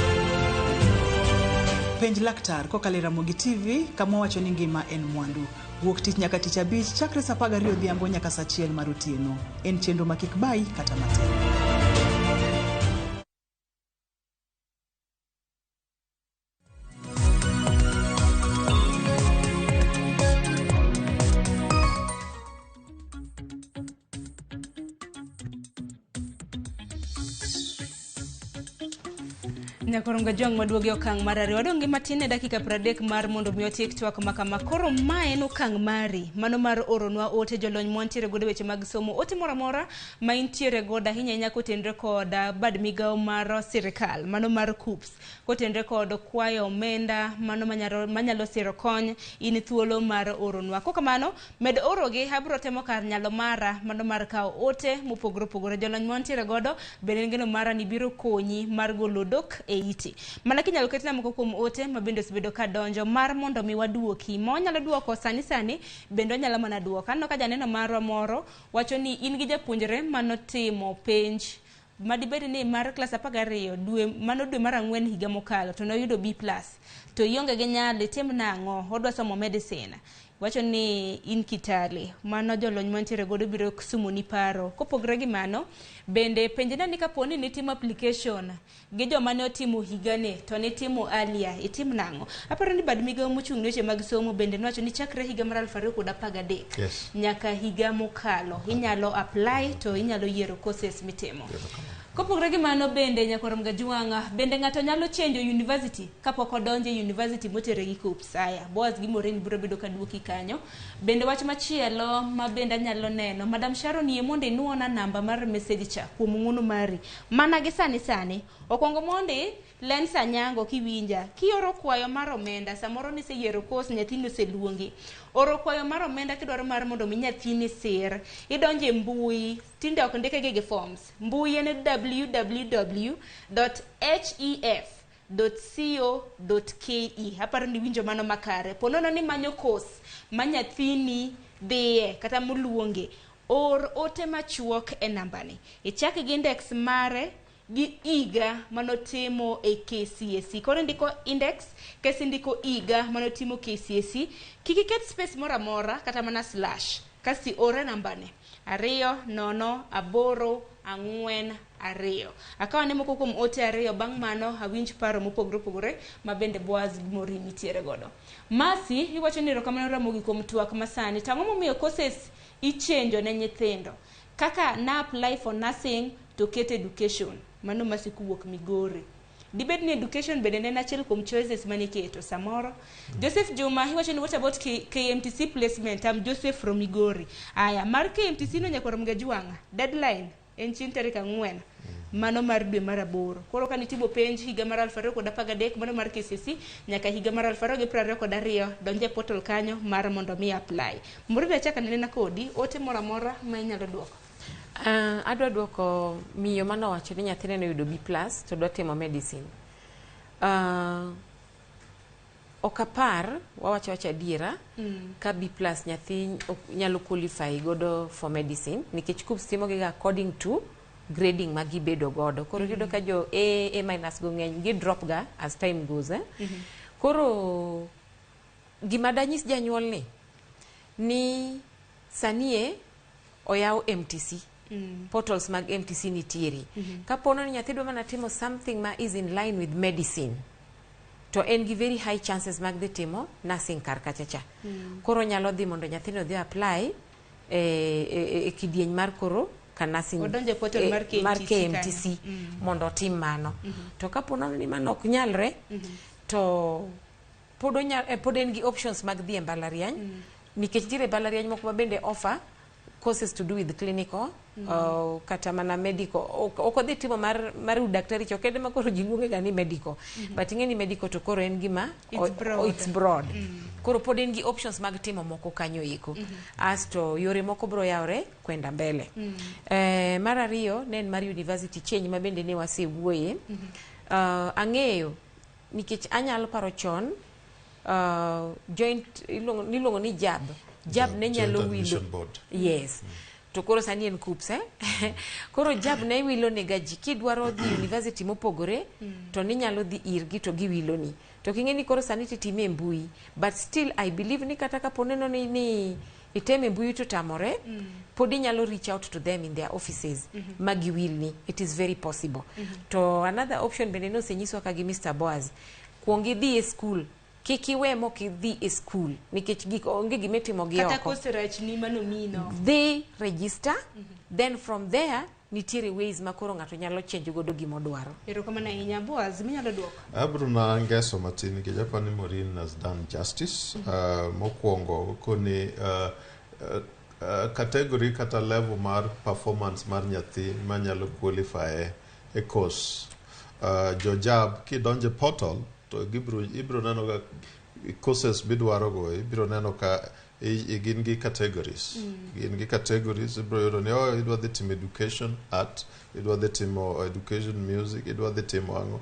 Penj laktar kokalo e Ramogi TV kama wacho ni ngima en mwandu. Wuok tich nyaka tich abich chakre saa 12 odhiambo nyaka saa 1 mar otieno. En chenro ma kik bayi kata matin.
Nyakoronga Jwang' maduogo e okang' mar ariyo. Wadong' gi matin e dakika 30 mar mondo mi watiek twak ma kama. Koro ma en okang' mari, mano mar oronwa ote jolony mwantiere godo e weche mag somo. Ote moro amora ma intiere godo ahinya ahinya kotenre kod bad migawo mar sirikal, mano mar KUCCPS, kotenre kod kwayo omenda, mano manyalo siro kony, in thuolo mar oronwa. Kokamano, med orogi, abiro temo kar nyalo mara, mano mar kawo ote mopogore opogore. Jolony mwantiere godo, bende en geno mara ni biro konyi mar golo dok e iti. Mana kinyalo ketna moko kuom ote ma bende osebedo ka donjo mar mondo mi waduoki. Ma wanyalo duoko sani sani, bende wanyalo mana duoko. Aneno ka janeno marwa moro wacho ni in gi japuonjre manotimo penj Madibed ni mar klas 12 dwe mano dwe mar ang'wen higa mokalo to noyudo B plus to ionge gi nyalo, itim nang'o? Odwa somo medicine. Wacho ni in Kitale, mano jolony mantiere godo biro sumoni paro. Kopogore gi mano, bende penjna ni kapo ni nitimo application gi joma ne otimo higani to nitimo earlier, itim nang'o? Aparo ni bad migawo mochung' ne weche mag somo bende nowacho ni chakre higa mar 2013 nyaka higa mokalo inyalo apply to inyalo yiero courses mitimo. Kopogore gi mano bende, nyakwar Mgajwang'a, bende ng'ato nyalo change university kapok odonjo e university motere gi KUCCPS? Aya, Boaz gi Maureen biro bedo ka duoki kanyo. Bende wach machielo ma bende anyalo neno, Madam Sharon, yie mondo inuona namba mar message cha kuom ng'uono mari mana gi sani sani. Okwongo mondi Lens Anyango kiwinja, kioro kwayo mar omenda, samoro niseyiero course, nyathini oseluongi. Oro kwayo mar omenda kidwaro mar mondo mi nyathini sir. Idonjo e mbui, tinde ok ndike gi forms. Mbui en www.hef.co.ke. Aparo ni winjo mano makare. Ponono ni manyo course ma nyathini dhiye kata moluonge, or ote machuok e nambani. Ichak gi index mare gi higa manotimo e KCSE. Koro indiko index, kesi indiko higa manotimo KCSE. Kik iket space moro amora kata mana slash. Kasi ore nambani 20842. Akawo ne moko kuom ote ariyo, bang' mano awinj paro mopogore opogore ma bende Boaz gi Maureen nitiere godo. Masi, iwacho ni erokamano Ramogi kuom twak masani. To ang'o momiyo courses ichenjo ne nyithindo? Kaka na apply for nursing to ket education. Mano Masi kowuok Migori. Dibed ni education bende ne en achiel kuom choices maniketo samoro. Joseph Juma iwacho ni what about KMTC placement? I'm Joseph from Migori. Aya, mar KMTC no, nyakwar Mgajwang'a, deadline en chieng' tarik 4 mano mar dwe mar aboro. Koro ka nitimo penj higa mar 2013, mano mar KCSE, nyaka higa mar 2022, donje portal kanyo mar mondo mi apply. Maureen, achako anena kodi, ote moro amora ma inyalo duoko?
Adwa duoko miyo manowacho ni nyathine noyudo B plus to dwa timo medicine. Ok apar, wawacho wacho adiera, ka B plus nyathi ok nyalo qualify godo for medicine nikech KUCCPS timo giga according to grading ma gibedo godo. Koro iyudo ka jo A, A minus go ng'eny, gi drop ga as time goes. Eh? Koro gima danyis janyuol ni sani e oyaw MTC, portals mag MTC nitiere. Kapono ni nyathi dwa mana timo something ma is in line with medicine, to en gi very high chances mag dhi timo nursing kar kacha cha. Koro nyalo dhi mondo nyathino odhi apply e kidieny mar koro ka nursing.
Odonjo e portal mar KMTC
mar
kanyo.
KMTC mondo otim mano. To kapo nono ni mano ok nyalre, to pod en gi options mag dhi e mbalariany, nikech nitiere mbalariany moko ma bende offer courses to do with clinical kata mana medical. Ok odhi timo mar udaktari cho kende ma koro ji luonge ga ni medical, but ing'e ni medical to koro en gima
It's broad.
It's broad. Koro pod en gi options mag timo moko kanyo eko. Asto yore moko bro yawre kwenda mbele. Mar ariyo ne en mar university change ma bende ne wasewuoye. Ang'eyo nikech anyalo paro chon, joint niluongo ni JAB. JAB ne nyalo
Joint
wilo
Admission Board.
Yes, to koro sani en KUCCPS, eh? Koro JAB ne wilo nega ji kidwaro dhi university mopogore, to ninyalo dhi irgi to giwiloni. To king'e ni koro sani titime e mbui, but still I believe ni kata kapo neno ni iteme e mbui to tamore, pod inyalo reach out to them in their offices ma giwilni. It is very possible. To another option bende nosenyiswa ka gi Mr. Boaz, kuong idhi e school, kik iwe mok idhi e school nikech gik onge gimitimo gi
Kata
oko.
koserachni manomino.
Dhi register, then from there nitiere ways ma koro ng'ato nyalo change godo gimodwaro.
Erokamano ahinya. Boaz, minyalo duoko?
Abro na ngeso matin nikech aparo ni Maureen has done justice. Mokwongo koni category kata level mar performance mar nyathi manyalo qualify e course. Jo JAB, kidonjo e portal to gibro ibro neno ka courses midwaro go, ibro neno ka Gin gi categories. Gin gi categories, ibiro yudo ni oh, idwa dhi timo education art, idwa dhi timo education music, idwa dhi timo ang'o,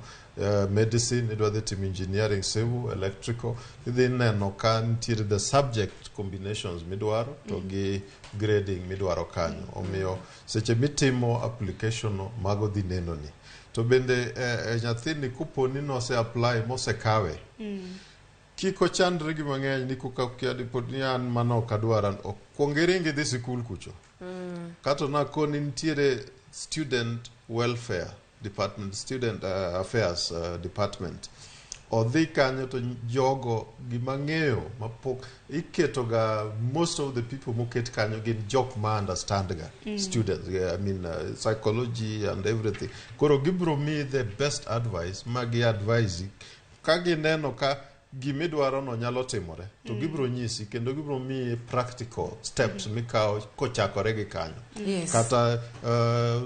medicine, idwa dhi timo engineering civil, electrical. Idhi neno ka nitiere the subject combinations midwaro to gi grading midwaro kanyo. Omiyo seche mitimo application no, mago dhi nenoni. To bende nyathini koponi nose apply mosekawe, kik ochandre gi mang'eny ni koka kia pod ni an mano ok adwar an ok kuong iring idhi sikul kucho. Kato nakoni nitiere student welfare department, student affairs department. Odhi kanyo to jogo gimang'eyo mapok iketo ga, most of the people moket kanyo gin jok ma understand ga students, I mean psychology and everything. Koro gibiro miyi the best advice ma gi advise ka gineno ka gimidwaro no nyalo timore to gibiro nyisi kendo gibiro miyi practical steps mikawo kochakore gi kanyo. Kata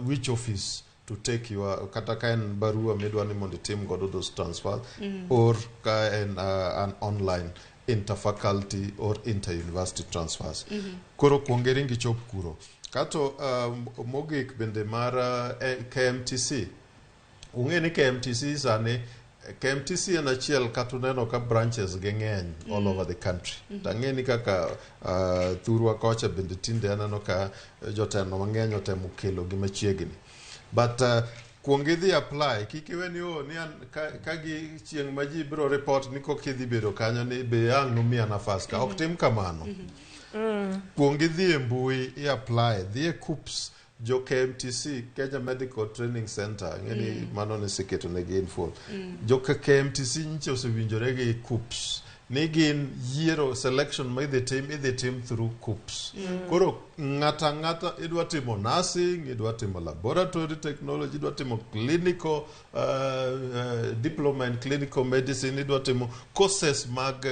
which office to take your, kata ka en barua midwa ni mondo itim godo those transfers or ka en an online interfaculty or inter-university transfers. Koro kuong iring ichop kuro. Kato mogik bende mar KMTC. Ung'e ni KMTC sani, KMTC en achiel kata uneno ka branches gi ng'eny all over the country. To ang'e ni kaka thurwa kocha bende tinde aneno ka jotelo mang'eny otemo kelo gi machiegni. But kuong idhi apply, kik iwe ni oh, ni an, ka gi chieng' ma ji biro report ni koka idhi bedo kanyo ni be ang' nomiya nafas ka. Ok tim kamano. Kuong idhi e mbui i apply, dhi e KUCCPS, jo KMTC, Kenya Medical Training Center, ang'e ni mano neseketo negi in full. Jo KMTC nyicha osewinjore gi KUCCPS ni gin yiero selection ma idhi tim through KUCCPS. Koro ng'ata ng'ata idwa timo nursing, idwa timo laboratory technology, idwa timo clinical diploma in clinical medicine, idwa timo courses mag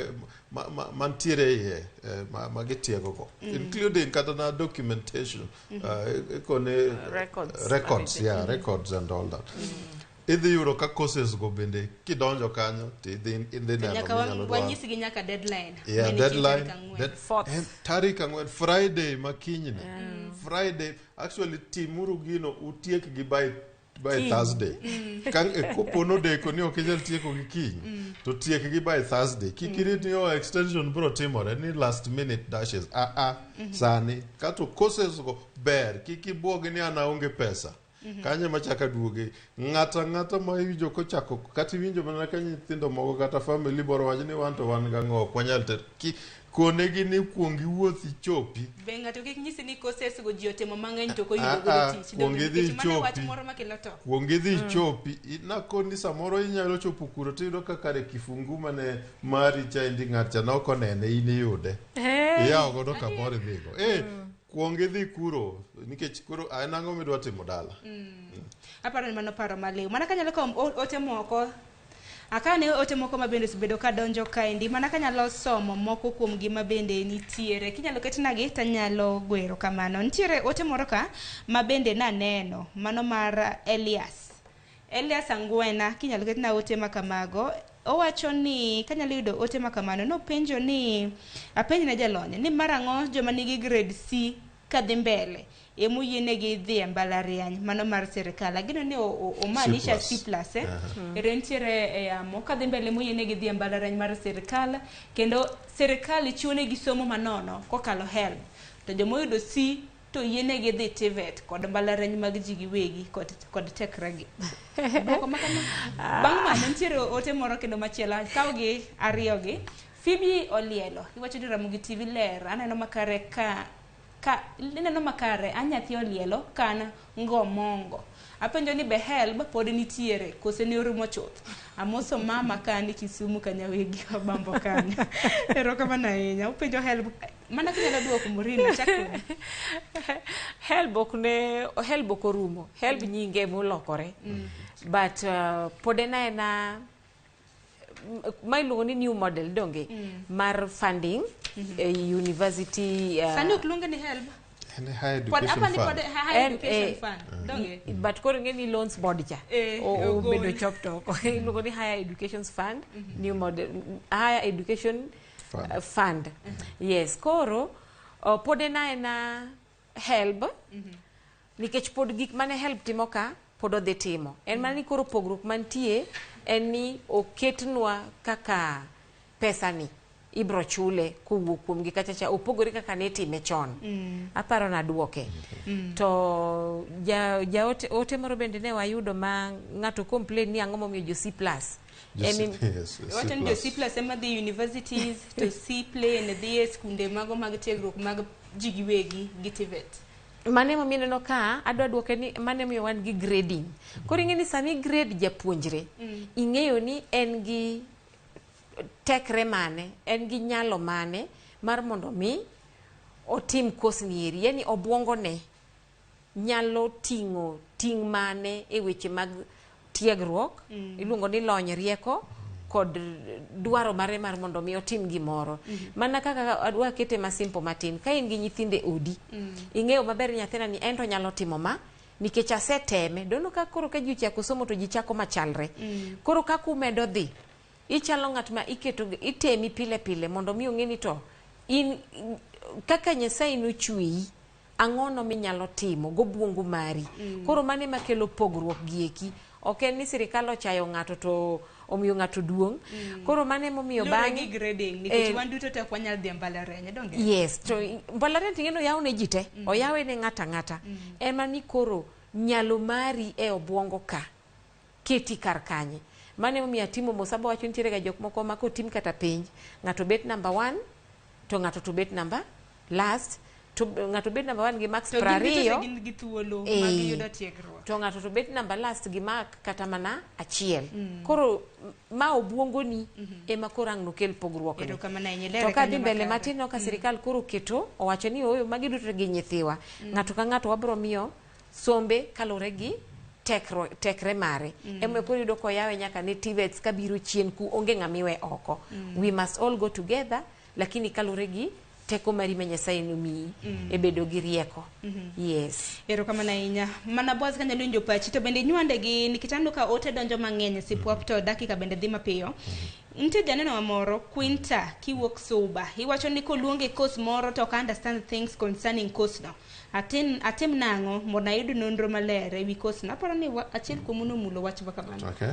mantiere iye ma gitiegogo, including kata na documentation, ikone
records.
Records, yeah, records and all that. Idhi yudo ka courses go bende kidonjo kanyo to idhi neno
nyaka
minyalo dwaro.
Wanyisgi nyaka deadline.
Yeah,
ma nitie
deadline.
tarik 4.
Fourth.
En tarik 4, Friday makinyni. Friday, actually timuru gino utiek gi by
Kiny.
Thursday. Ka kopo nodeko ni ok inyal tieko gi kiny, to tiek gi by Thursday. Kik irit ni oh, extension biro timore ni last minute dashes. Ah ah, sani kato courses go ber, kik ibuogi ni an aonge pesa. Kanyo ema chako aduoge. Ng'ato ang'ata ma iwinjo kochako kata iwinjo mana ka nyithindo moko kata family moro wacho ni wan to wan gang'o ok wanyal tero. Konegi ni kuong iwuoth ichopi.
Be ng'ato kik nyisi ni courses go ji otimo mang'eny to ok oyudo
Ah,
godo
ah,
tich.
kuong idhi
Nikech mano e wach
ichopi.
moro makelo tho.
Kuong idhi ichopi. Nakoni samoro inyalo chopo kuro tiyudo ka kare kifungu mane mari cha endi ng'at cha nok onene in iyude. Iyawo godo kamoro idhigo. Kuong idhi kuro nikech koro en ang'o midwa timo dala?
Aparo ni mano paro maliw. Mana kanyalo kawo ote moko. Akane ote moko ma bende osebedo ka donjo kaendi, mana kanyalo somo moko kuom gi ma bende nitiere. Kinyalo ketnagi tanyalo gwero kamano. Nitiere ote moro ka ma bende naneno, mano mar Elias. Elias Angwena, kinyalo ketna ote ma kamago. Owacho ni kanyalo yudo ote ma kamano, nopenjo ni apenj ne jalony ni mar ang'o joma nigi grade C kadhi mbele emoyienegi dhi e mbalariany mano mar sirikal. Ageno ni omaanisha
C+.
C plus, eh?
Aha.
Ero nitiere e yamo kadhi mbele moyienegi dhi e mbalariany mar sirikal kendo sirikal chiwo negi somo manono kokalo HELB to jomoyudo C to yienegi dhi TVET kod mbalariany mag ji giwegi kod tekregi. Dwoko ma kama. Bang' mano nitiere ote moro kendo machielo akaw gi ariyo gi. Phoebe Olielo iwacho ni Ramogi TV ler aneno makare ka ineno makare an nyathi Olielo ka an Ngomongo. Apenjo ni be HELB pod nitiere kose ne orumo chuth. Amoso mama ka an Kisumu Kanyawegi Obambo kanyo. Erokamano ahinya. Upenjo HELB mana kinyalo duoko Maureen achak kodi.
HELB ok ne HELB ok orumo. HELB nyinge molokore. But pod en aena ma iluongo ni new model donge mar funding e university.
Sani ok luonge ni HELB.
En higher
Pod
education
apa ni pod
fund.
Higher
En,
education
eh,
fund. Donge?
But koro ing'e ni loans board cha
ogol.
obedo chopped oko. Iluongo ni Higher Education Fund, new model, higher education
Fund.
Fund. Yes, koro pod en aena HELB nikech pod gik mane HELB timo ka pod odhi timo. En mana ni koro pogruok mantie en ni oketnwa kaka pesa ni ibro chule kowuok kuomgi kacha cha opogore kaka ne itime chon. Aparo naduoke. To ja ote, ote moro bende ne wayudo ma ng'ato complain ni ang'o momiyo jo C plus.
Jo C- yes, C
Wacho ni jo
plus.
C plus ema dhi universities to C plane dhi e skunde mago mag tiegruok mag ji giwegi gi TVET.
Mano emomiyo ineno ka adwa duoke ni mano emomiyo wan gi grading. Koro ing'e ni sami grade japuonjre, ing'eyo ni en gi tekre mane, en gi nyalo mane mar mondo mi otim course ni eri. Yani obuongo ne nyalo ting'o ting' mane e weche mag tiegruok, iluongo ni lony rieko kod dwaro mare mar mondo mi otim gimoro. Mana kaka adwa kete ma simple matin, ka in gi nyithindo e odi, ing'eyo maber ni nyathina ni en to nyalo timo ma nikech aseteme. Dono ka koro ka ji ochako somo to ji chako machalre. Koro kaka umedo dhi, ichalo ng'at ma iketo itemi pile pile mondo mi ong'e ni to in kaka Nyasaye nochweyi ang'ono minyalo timo gobuongo mari. Koro mano ema kelo pogruok gi eki. Ok en ni sirikal ochayo ng'ato to omiyo ng'ato duong'. Koro mano emomiyo
Luwore
bang'e
gi grading nikech wan duto te ok wanyal dhi e mbalariany, donge?
Yes, to mbalariany ting'e ni oyaw ne ji te. Oyawe ne ng'ato ang'ata. Ema ni koro nyalo mari e obuongo ka keti kar kanye. Mano emomiyo atimo mos abo wacho nitiere ga jok moko ma kotim kata penj, ng'ato bet number 1 to ng'ato to bet number last, to ng'ato bet number 1 gi marks
To gin duto te
20
gin gi thuolo mag yudo tiegruok.
To ng'ato to bet number last gi mark kata mana achiel. Koro ma obuongoni ema koro ang' nokel pogruok ni.
Erokamano ahinya,
To
ilere
ka dhi
kanyo
mbele
makare.
matin no ka sirikal koro oketo owacho ni ooyo magi duto gin nyithiwa. Ng'ato ka ng'ato wabro miyo sombe kaluwore gi tekre mare. Emomiyo koro iyudo koyawe nyaka ne TVETs kabiro chien ku onge ng'ama iwe oko. We must all go together lakini kaluwore gi teko mari ma Nyasaye nomiyi e bedo gi rieko. Yes.
Erokamano ahinya. Mana Boaz kanyalo winjo pachi to bende inywande gi nikech aneno ka ote donjo mang'eny e sipwap to dakika bende dhi mapiyo. Nitie janeno moro Quinta kiwuok Suba. Iwacho ni koluonge course moro to ok understand things concerning course no. Atim nang'o mondo ayud nonro maler ewi course no? Aparo ni achiel kuomu nomulo wach ma kamano.
Okay.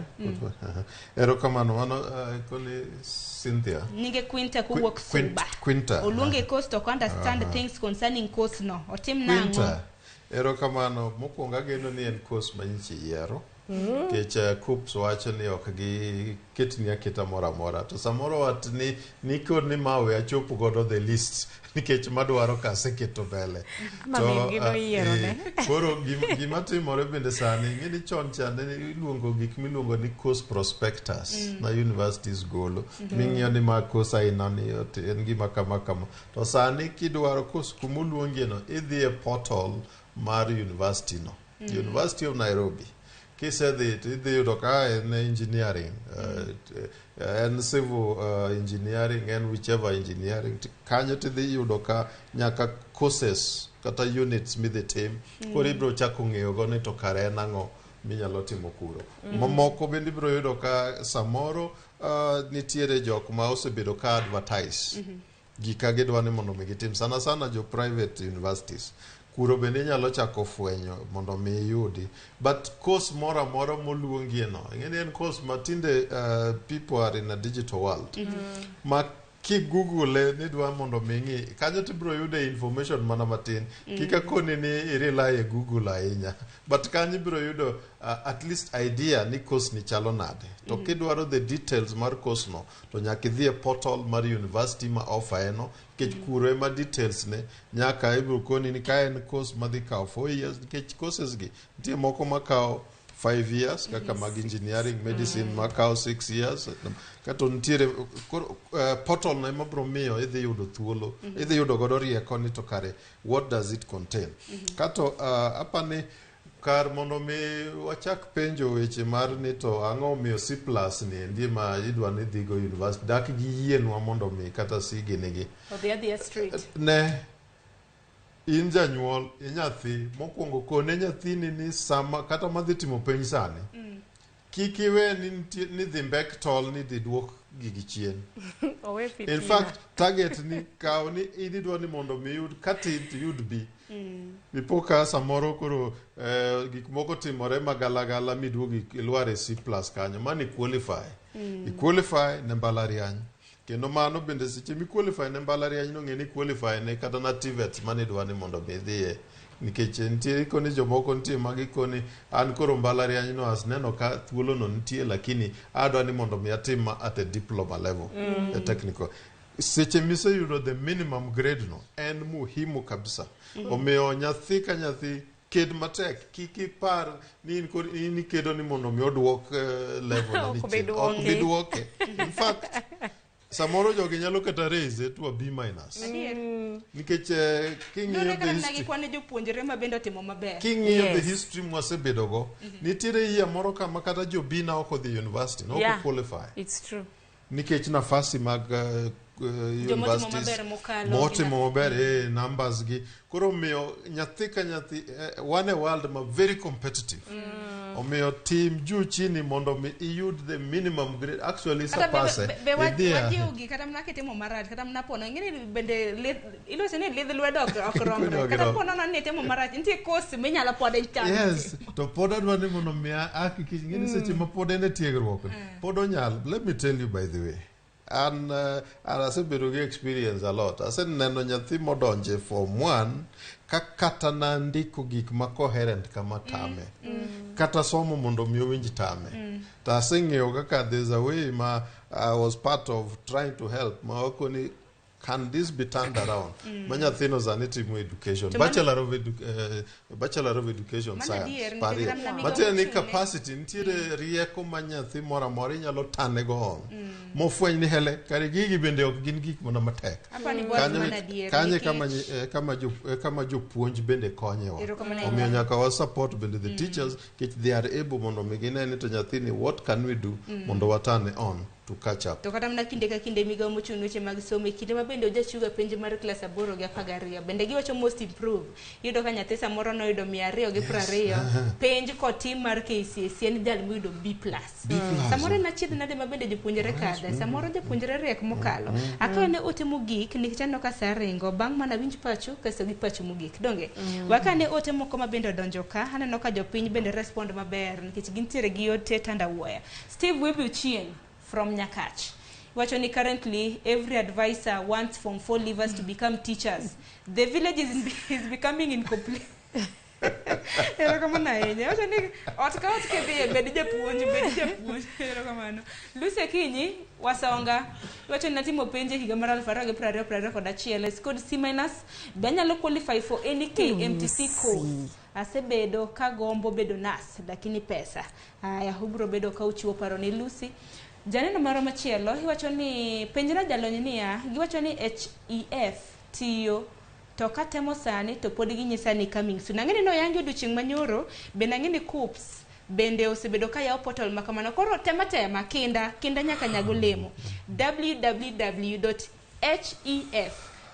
Erokamano mano koni Cynthia.
Nyinge Quinta kowuok Suba.
Quinta.
Oluonge course to ok understand things concerning course no. Otim nang'o?
Quinta. Erokamano mokwongo ageno ni en course ma nyicha iyiero. Nikech KUCCPS wacho ni ok giketni aketa moro amora to samoro wat ni nikod ni ma we achop godo the list nikech madwaro ka aseketo mbele.
Ama min gi noyiero ne.
Koro gima timore bende sani ing'e ni chon cha ne iluongo gik miluongo ni course prospectus na universities golo ming'iyo ni ma course aina ni en gima kama kama to sani kidwaro course kumoluongie no idhi e portal mar university no. University of Nairobi. Kisedhi to idhi yudo ka en engineering, en civil engineering, en whichever engineering. Kanyo tidhi yudo ka nyaka courses kata units midhi tim. Koro ibiro chako ng'eyo go ni to kare en ang'o minyalo timo kuro. Mamoko bende ibiro yudo ka samoro nitiere jok ma osebedo ka advertise gika gidwa ni mondo mi gitim sana sana jo private universities kuro bende inyalo chako fwenyo mondo mi iyudi but course moro amora moluongie no ing'e ni en course ma tinde people are in a digital world ma kigoogle ni idwa mondo mi ing'i kanyo tibiro yude information mana matin. Kik akoni ni i rely e Google ahinya but kanyo ibiro yudo at least idea ni course ni chalo nade to kidwaro the details mar course no to nyaka idhi e portal mar university ma offer eno nikech kuro ema details ne nyaka ibiro koni ni ka en course madhi kawo 4 years nikech courses gi nitie moko makawo 5 years kaka mag engineering medicine makawo 6 years kato nitiere koro portal no ema biro miyo idhi yudo thuolo idhi yudo godo rieko ni to kare what does it contain kato apani kar mondo mi wachak penjo weche mar ni to ang'o omiyo C plus ni endi ma idwa ni dhigo university dak giyienwa mondo mi kata C gini gi
Odhi adhiya straight.
Ne in janyuol inyathi mokwongo kone nyathini ni sama kata madhi timo penj sani. Kik iwe ni ni dhi mbek tol ni dhi duok gigi chien.
Owe
In
fitina.
fact, target ni kaw ni in idwa ni mondo mi iyud katin to iyud B. Dipo ka samoro koro gik moko timore magalagala miduogo ilwar e C plus kanyo, mano i qualify. I qualify ne mbalariany. Kendo mano bende seche mi qualify ne mbalariany no ng'e ni qualify ne kata na TVET mane idwa ni mondo mi idhiye. Nikech nitie ikoni jomoko nitie ma gikoni an koro mbalariany no aseneno ka thuolo no nitie lakini adwa ni mondo mi atim ma at a diploma level e technical. Seche miseyudo the minimum grade no en muhimu kabisa. Omiyo nyathi ka nyathi ked matek, kik ipar ni in kod in ikedo ni mondo mi oduok level ni
Ok bi
chien.
duoke.
Ok bi duoke. In fact, samoro jogi nyalo kata raise to a B minus.
Adier.
Nikech king'iyo
Luwore
the
kata mana gi
history
kwan jopuonjre ma bende otimo maber.
king'iyo the history mwasebedogo nitiere year moro kama kata jo B na ok odhi university ne ok qualify
It's true.
nikech nafasi mag
Jomotimo
universities
maber mokalo
motimo maber numbers gi koro omiyo nyathi ka nyathi wan e world ma very competitive omiyo tim juu chini mondo mi iyud the minimum grade actually
Kata be-
surpass
be
idhi a-
wajiwgi kata mana kitimo marach kata mana pono ing'e ni bende iluongo ni lidh lwedo ok romre
Ok
kata
rom.
pono ni itimo marach nitie course minyalo pod ichamo
Yes, to pod adwa ni mondo mi ahakikisha ing'e ni seche ma pod en e tiegruok pod onyal let me tell you by the way an asebedo gi experience a lot aseneno nyathi modonje form 1 ka kata nandiko gik ma coherent kama tame kata somo mondo mi owinj tame to aseng'eyo kaka there's a way ma I was part of trying to help ma wakoni can this be turned around ma nyathino sani timo education
To mano-
bachelor of education
Mano
science
adier, nikech
parie
kata mana migawo
matiende ni
mochung'ne-
capacity nitiere rieko ma nyathi moro amora inyalo tane go on mofweny ni hele kare gigi bende ok gin gik mana matek
Apa ni Boaz
Kanyo-
mana adier,
kanyo
nikech-
kama jopuonj bende konyewa
Erokamano
omiyo
ahinya.
nyaka wa support bende the teachers nikech they are able mondo mi gine ni to nyathini what can we do mondo watane on to catch up
To kata mana kinde ka kinde migawo mochung' ne weche mag somo e kinde ma bende ojachiwga penj mar klas 8 gi 12 bende giwacho most improve iyudo ka nyathi samoro noyudo 220 penj kotim mar KCSE en jal moyudo B plus
B plus.
samoro en achiedh nade ma bende jopuonjre kadhe samoro japuonjre riek mokalo akawo ne ote mogik nikech aneno ka sa ringo bang' mana winj pachu kasto gi pachu mogik donge wakane ote moko ma bende odonjo ka aneno ka jopiny bende respond maber nikech gintiere gi ote tandawuoya Steve Wibi Ochieng from Nyakach wacho ni currently every advisor wants form 4 leavers to become teachers the village is becoming incomplete Erokamano ahinya. Wacho ni ot ka ot kidhiye bed japuonj, bed japuonj. Erokamano. Lucy Akinyi Wasonga wacho ni natimo penj e higa mar 2020-2021 e scored C minus be anyalo qualify for any KMTC course. Asebedo kagombo bedo nurse lakini pesa. Aya, ubiro bedo ka uchiwo paro ne Lucy. Janeno moro machielo iwacho ni penjna jalony niya, giwacho ni HEF tiyo to katemo sani to pod ginyisa ni coming soon. Ang'e ni noyangi odiochieng' manyoro, bende ang'e ni KUCCPS bende osebedo ka yawo portal ma kamano. Koro tema tema, kinda, kinda nyaka nyag olemo.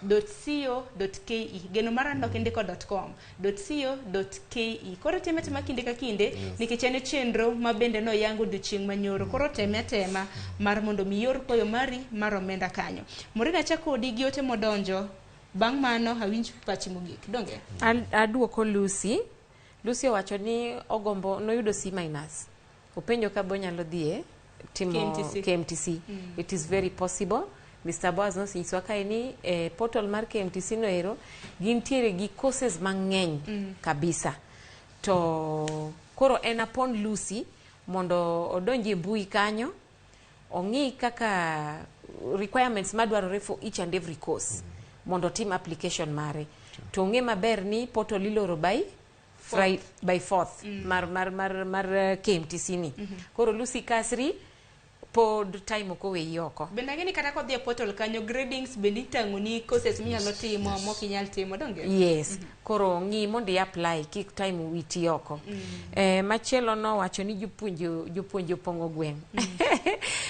www.hef.co.ke geno mara nok indiko .com .co.ke koro time tema kinde ka kinde nikech en chenro ma bende noyango odiochieng' manyoro koro teme atema mar mondo mi ior kwayo mari mar omenda kanyo Morina achako kodi gi ote modonjo bang' mano awinj pachi mogik donge
Aduoko Lucy. Lucy owacho ni ogombo noyudo C minus. Openjo ka be onyalo dhie timo
KMTC.
KMTC. It is very possible. Mr. Boaz nosenyisowa kae ni portal mar KMTC no ero gintiere gi courses mang'eny kabisa. To koro en upon Lucy mondo odonj e mbui kanyo ong'i kaka requirements madwarore for each and every course mondo otim application mare to ong'e maber ni portal iloro by by fourth mar KMTC ni koro Lucy Kasri pod time ok oweyi oko
bende ang'e ni kata kodhi e portal kanyo gradings bende itang'o ni courses minyalo timo mok inyal timo donge
yes koro ng'i mondo i apply kik time witi oko machielo nowacho ni jopuonje opong'o gweng'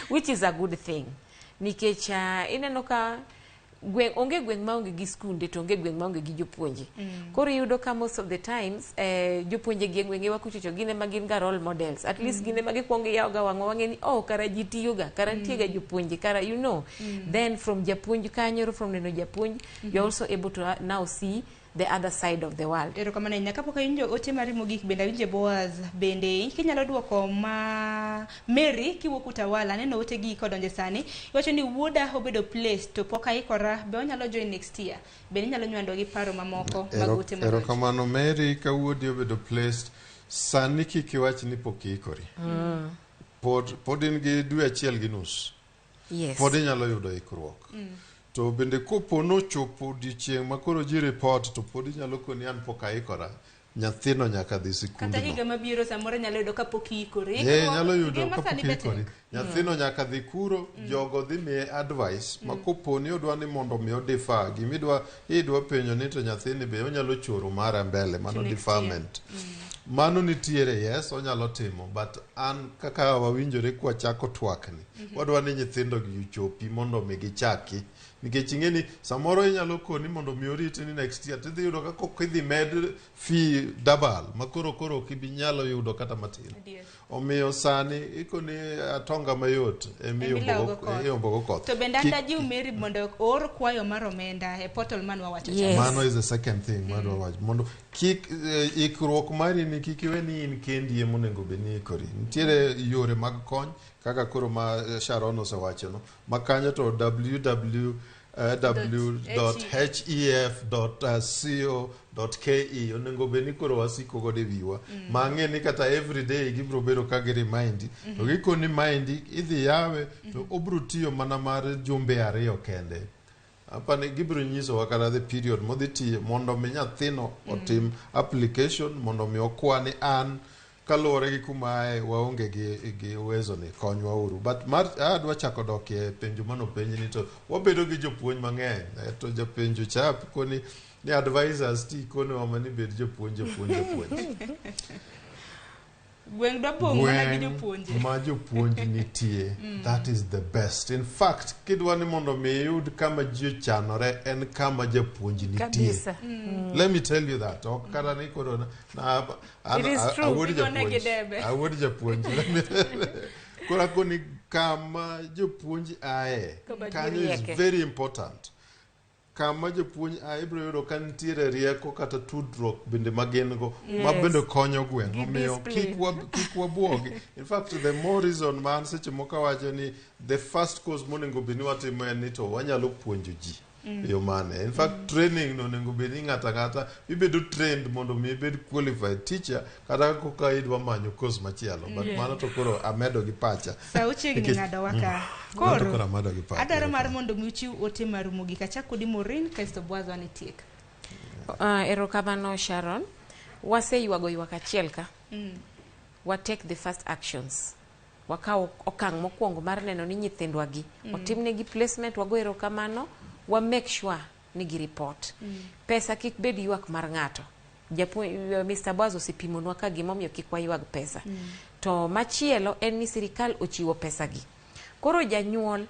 which is a good thing nikech ineno ka Gweng' onge gweng' maonge gi skunde to onge gweng' maonge gi jopuonje. Koro iyudo ka most of the times jopuonje gi e gwengewa kuchocho gin ema gin ga role models. At least gin ema gikwongo giyawo ga wang'wa wang'e ni oh kara ji tiyo ga, kara nitie ga jopuonje, kara you know. Then from japuonj kanyo, from neno japuonj, you're also able to now see the other side of the world.
Erokamano ahinya. Kapok awinjo ote mari mogik bende awinjo Boaz bende kinyalo duoko ma Mary kiwuok Utawala aneno ote gi kodonje sani iwacho ni wuoda obedo placed to pok aikora be onyalo join next year bende inyalo nywando gi paro mamoko mag ote modonjo.
Erokamano Mary ka wuodi obedo placed sani kik iwach ni pok iikori. Pod in gi dwe achiel gi nus.
Yes.
Pod inyalo yudo ikruok. To bende kopo nochopo odiochieng' ma koro ji report to pod inyalo koni an pok aikora. Nyathino nyaka dhi
Kata
sikundno.
higa mabiro samoro nyalo yudo kapok iikori.
Eh, nyalo yudo
Ngima
kapok
sani be
iikori.
tek.
Nyathino nyaka dhi kuro, jogo dhi miye advice ma kopo ni odwa ni mondo mi odefer, gimidwa idwa penjo ni to nyathini be onyalo choro mara mbele, mano
To next year.
deferment. Mano nitiere, yes, onyalo timo, but an kaka wawinjore kwachako twakni, wadwa ni nyithindo gi ochopi mondo mi gichaki. Nikech ing'e ni samoro inyalo koni mondo mi oriti ni next year, tidhi yudo ka kok idhi med fee double, ma koro koro ok ibi nyalo yudo kata matin.
Adier.
Omiyo sani ikoni atonga mayot
Emilawogo koth.
emiombogo koth.
To bende an dajiw Mary mondo oor kwayo mar omenda e portal man wawacho cha.
Mano is the second thing madwa wacho mondo kik ikruok mari ni kik iwe ni in kendi ema onego bed ni ikori. Nitiere yore mag kony kaka koro ma Sharon osewacho no ma kanyo to www.hef.co.ke onego bed ni koro wasiko godo e wiwa ma ang'e ni kata everyday gibiro bedo ka gi remind to gikoni mind idhi yawe to obiro tiyo mana mar jumbe ariyo kende. Apani gibiro nyisowa kata the period modhi tiye mondo mi nyathino otim application mondo mi okwa ni an kaluwore gi kuma aye waonge gi uwezo ni konywa uru. But mar adwa chako dok e penjo manopenji ni to wabedo gi jopuonj mang'eny to japenjo cha koni ni advisors ti konewa ma ni bed jopuonj jopuonj jopuonj.
Gweng' dwa pong' mana gi
Gweng'
jopuonje.
ma jopuonj nitie that is the best in fact kidwa ni mondo mi iyud kama ji ochanore en kama japuonj nitie
Kabisa.
Let me tell you that ok kata ni koro na an
It is true.
awuod
Igone gi
japuonj
debe.
awuod japuonj Let me- koro akoni kama jopuonj aye
Kama ji
kanyo is
rieke.
very important kama jopuonj aye ibiro yudo ka nitiere rieko kata tudruok bende ma gin go ma
Yes.
bende konyo gweng'
Gi
omiyo
discipline.
kik wabuogi in fact the more reason ma an seche moko awacho ni the first course monego bed ni watimo en ni to wanyalo puonjo ji e yo mane in fact training no onego bed ni ng'ato ang'ata ibedo trained mondo mi ibed qualified teacher kata koka idwa manyo course machielo but mano to koro amedo gi pacha
Sa ochiegni
Nikech-
ng'adowa ka.
Mano to
Koro
koro amedo gi pacha
adwaro mar mondo mi uchiw ote maru mogik. Achak kodi Maureen kasto Boaz wanitiek.
Erokamano Sharon. Waseywago ywak achiel ka. Wa take the first actions. Wakaw okang' mokwongo mar neno ni nyithindwa gi otimnegi placement, wago erokamano, wa make sure ni gi report. Pesa kik bed ywak mar ng'ato. Japuonj Mr. Boaz osepimonwa ka gimomiyo kik waywag pesa. To machielo en ni sirikal ochiwo pesa gi. Koro janyuol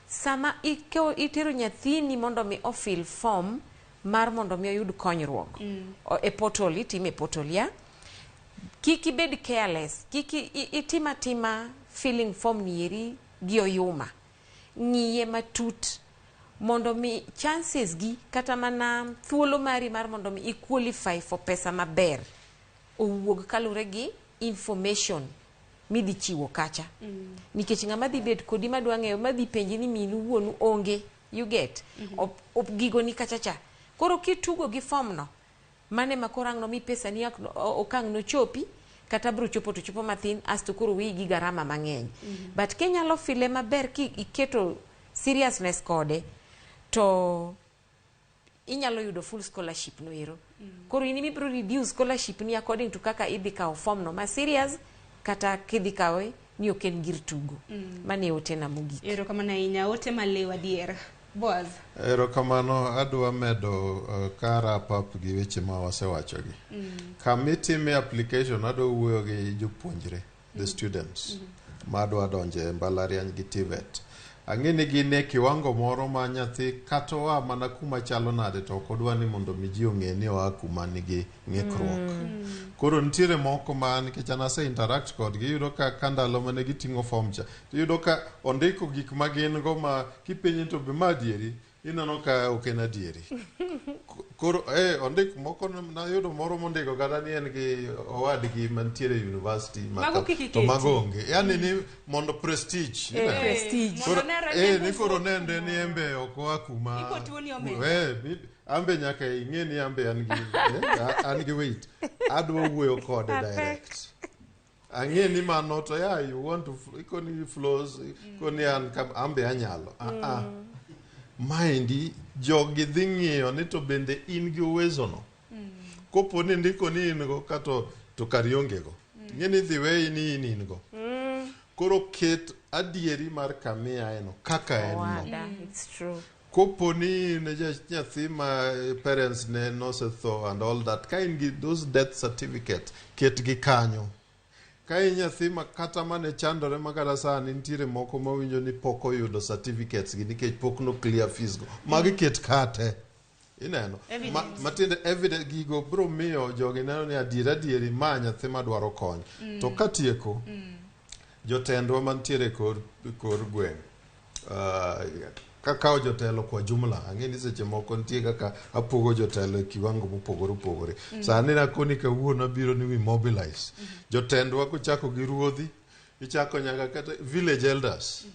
sama itero nyathini mondo mi ofill form mar mondo mi oyud konyruok e portal itime e portal ya kik ibed careless kik itim atima filling form ni eri gi oyuma ng'iye matut mondo mi chances gi kata mana thuolo mari mar mondo mi i qualify for pesa maber owuog kaluwore gi information midhi chiwo kacha nikech ng'ama dhi bet kodi madwa ng'eyo madhi penji ni minu wuonu onge you get gigo ni kacha cha koro kitugo gi form no mane ma koro ang' nomi pesa ni okang' nochopi kata bro chopo to chopo mathin asto koro wiyi gi garama mang'eny but kinyalo file maber ki iketo seriousness kode to inyalo yudo full scholarship no ero koro in ibiro reduce scholarship ni according to kaka idhi kawo form no ma serious kata kidhi kawe ni ok en gir tugo mane otena mogik
Erokamano ahinya. Ote maliw adier. Boaz.
Erokamano adwa medo ka wrap up gi weche ma wasewachogi. Kama itime application adwa wuoyo gi jopuonjre, the students madwa donjo e mbalariany gi TVET. Ang'e ni gin e kiwango moro ma nyathi kata oa mana kuma chalo nade to ok odwa ni mondo mi ji ong'e ni oa kuma nigi ng'ikruok. Koro nitiere moko ma nikech an ase interact kodgi iyudo ka ka ndalo mane giting'o form cha iyudo ka ondiko gik ma gin go ma kipenje to be ma adieri ineno ka ok en adieri. Koro ondik moko nayudo moro mondiko kata ni en gi owadgi mantiere e university ma
Mago
ka-
kik
to
iketi.
mago onge. Yani ni mondo prestige. Ineno?
Prestige.
Koro,
Mondo onere ni
ni koro nenre ni embe ok oa kuma
Iko tuoni omenda.
Ambe nyaka ing'e ni ambe an gi an gi weight. Adwa wuoyo kode direct. Ang'e ni mano to ya you want to ikoni flows ikoni an ambe anyalo. Ah. Maendi jogi dhi ng'iyo ni to bende in gi uwezo no. Kopo ni ndiko ni in go kato to kar ionge go. Ing'e ni dhi weyi ni in go. Koro ket adieri mar kamiae no kaka en no.
Owada, it's true.
Kopo ni in nyathi ma parents ne nosetho and all that, ka in gi those death certificate, ket gi kanyo. Ka in nyathi ma kata mane chandore ma kata sani nitiere moko mawinjo ni pok oyudo certificates gi nikech pok no clear fees go. Magi ket kate. Ineno?
Evidence.
Matiende evidence gigo biro miyo jogi neno ni adieri adieri ma nyathi madwaro kony. To katieko, jotendwa mantiere kor gweng' kakawo jotelo kwa jumla ang'e ni seche moko nitie kaka apogo jotelo e kiwango mopogore opogore. Sani nakoni kawuono abiro ni we mobilize. Jotendwa kochako gi ruodhi, ichako nyaka kata village elders.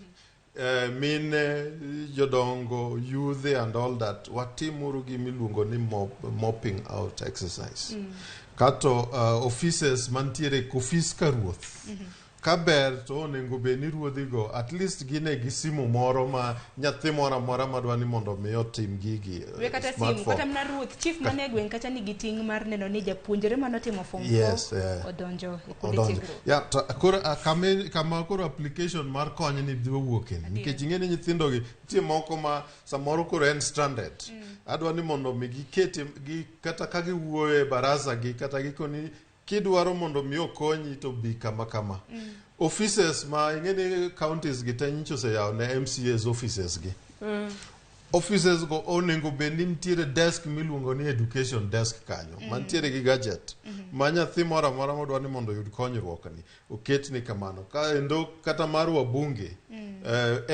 Mine, jodongo, youth and all that, watimuru gimiluongo ni mopping out exercise. Kato offices mantiere ofis ka ruoth. Kaber to onego bed ni ruodhigo at least gine gi simu moro ma nyathi moro amora madwa ni mondo mi otim gigi.
We kata simu, kata mana ruoth, chief mane gweng' kacha nigi ting' mar neno ni japuonjre manotimo form 4 odonjo e kuonde tiegruok.
Yeah, to koro kama koro application mar kony ni dhi wuoke nikech ing'e ni nyithindo gi nitie moko ma samoro koro en stranded. Adwa ni mondo mi gikete gi kata ka giwuoyo e baraza gi kata gikoni kidwaro mondo mi okonyi to bi kama kama. Offices ma ing'e ni counties gi te nyicho oseyawo ne MCAs offices gi. Offices go onego bed ni nitiere desk miluongo ni education desk kanyo mantiere gi gadget ma nyathi moro amora modwa ni mondo oyud konyruok ni oketni kamano. Kendo kata mar wabunge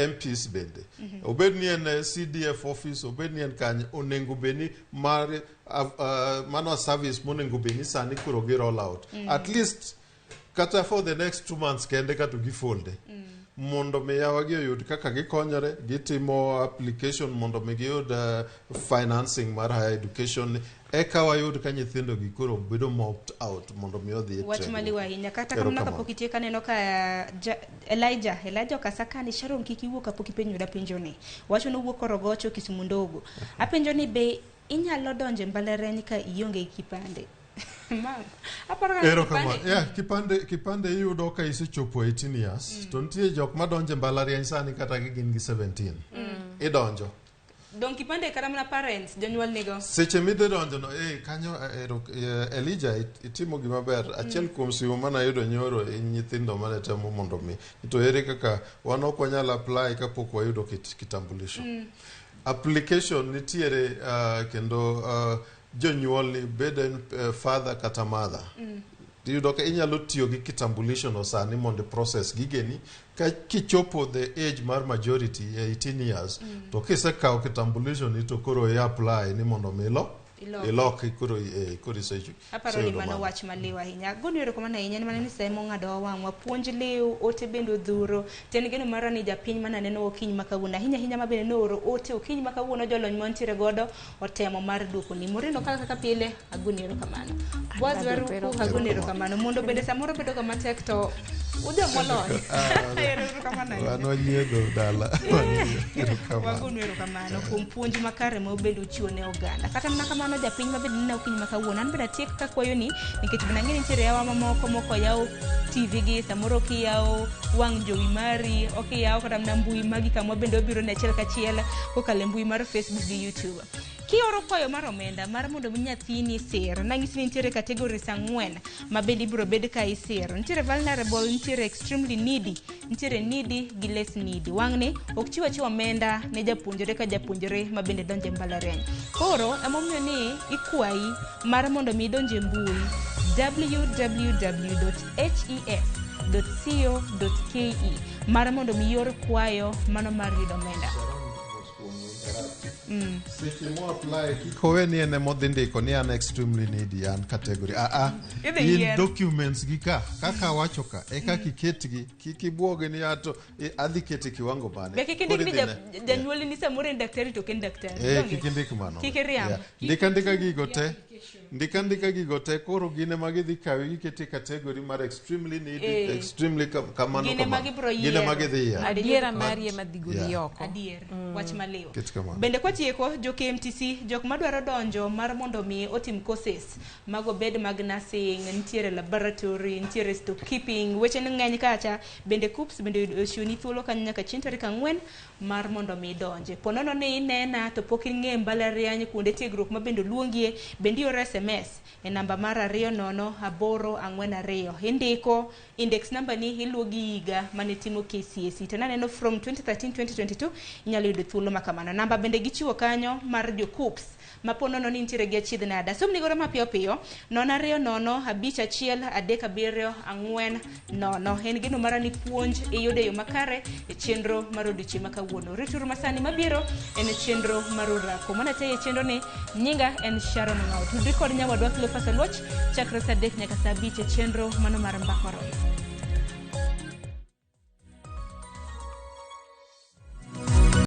MPs bende obed ni en CDF office obed ni en kanye onego bed ni mar mano service monego bed ni sani koro gi roll out at least kata for the next 2 months kende kato gifolde mondo mi yawagi oyud kaka gikonyore gitimo application mondo mi giyud financing mar higher education eka wayud ka nyithindo gi koro bedo mopped out mondo mi odhi e
Wach maliw ahinya kata kamano kapok itieko aneno ka Elijah Okasakani Sharon kik iwuo kapok ipenjo penjo ni wacho nowuok Korogocho Kisumu Ndogo apenjo ni be inyalo donjo e mbalariany ka ionge gi kipande.
Kipande iyudo ka isechopo 18 years to nitie jok madonjo e mbalariany sani kata gin gi 17. Idonjo.
Dong kipande kata mana parents jonyuol nigo.
Seche midhi donjo no kanyo Elijah itimo gima ber. Achiel kuom simu mane ayudo nyoro e nyithindo mane temo mondo mi to ere kaka wan ok wanyal apply kapok wayudo kitambulisho. Application nitiere kendo jonyuol ni bed en father kata mother. Iyudo ka inyalo tiyo gi kitambulisho no sani mondo process gigeni ka kichopo the age mar majority 18 years to kisekawo kitambulisho ni to koro i apply ni mondo mi ilok koro koro isecho.
Aparo ni mano wach maliw ahinya. Agoni erokamano ahinya ni mana ni sama ong'ado wang'wa puonj liw ote bende odhuro. Ten geno mara ni japiny mana neno okinyi ma kawuono ahinya ahinya ma bende nooro ote okinyi ma kawuono jolony mantiere godo otemo mar duoko ni. Moreno kaka pile agoni erokamano. Boaz Waruku agoni erokamano. Mondo bende samoro bedo ga matek to ujo molony. Erokamano ahinya.
Wan wanyiedho dala.
Wagoni erokamano kuom puonj makare ma obedo chiwo ne oganda. Kata mana kamano japiny ma bende neno okinyi ma kawuono an bende atiek kakwayo ni nikech bende ang'e ni nitiere yawa mamoko moko yawo TV gi samoro ok iyawo wang' jowi mari ok iyawo kata mana mbui magi kama bende obiro ne achiel kachiel kokalo e mbui mar Facebook gi YouTube. Kioro kwayo mar omenda mar mondo mi nyathini sir, nang'isi ni nitiere categories 4 ma bende ibiro bed ka isiro. Nitiere vulnerable, nitiere extremely needy, nitiere needy gi less needy. Wang'ni ok chiw achiwa omenda ne japuonjre ka japuonjre ma bende donjo e mbalariany. Koro emomiyo ni ikwayi mar mondo mi idonj e mbui www.hes.co.ke mar mondo mi ior kwayo mano mar yudo omenda.
Seche mo apply kik owe ni en emodhi ndiko ni an extremely needy an category aa
Idhi
in
yier.
documents gi ka kaka awacho ka e kaka iketgi kik ibuogi ni ato adhi kete kiwango mane
Be kik
Koro
indik ni
idhi ne.
janyuolni ni samoro en daktari to ok en daktari.
Eh,
Donge?
kik indik mano.
Kik iriamb.
Yeah. Ndik andika gigo te. Ndik andika gigo te koro gin ema gidhi kawi giketi e category mar extremely needy, extremely kamano
Gin ema
kamano.
gibiro
Gin ema
yiero.
gidhi yiero.
Adiera mari ema dhi goli oko.
Adier, wach maliw.
Ket kamano.
Bende kwatieko, jo KMTC, jok madwaro donjo mar mondo mi otim courses mago bed mag nursing, nitiere laboratory, nitiere stockkeeping, weche ni ng'eny kacha. Bende KUCCPS bende ochiwoni thuolo kanyo nyaka chieng' tarik 4 mar mondo mi idonje. Po nono ni inena to pok ing'e mbalariany kuonde tiegruok ma bende oluongie, bende ioro SMS e namba mar 20842. Indiko index number ni iluwo gi higa mane timo KCSE. To naneno from 2013-2022 inyalo yudo thuolo ma kamano. Namba bende gichiwo kanyo mar jo KUCCPS ma po nono ni nitiere gi achiedh nade. Asomni godo mapiyo piyo 0 2 0 5 1 3 7 4 0. En geno mara ni puonj iyudo e yo makare e chenro mar odiochieng' ma kawuono. Rituru masani mabiro en chenro mar orako. Mana te e chenro ni nyinga en Sharon Ng'ao. Tudri kod nyawadwa Cleophas Oluoch chakre saa 3 nyaka saa 5 e chenro mano mar Mbaka Oromo.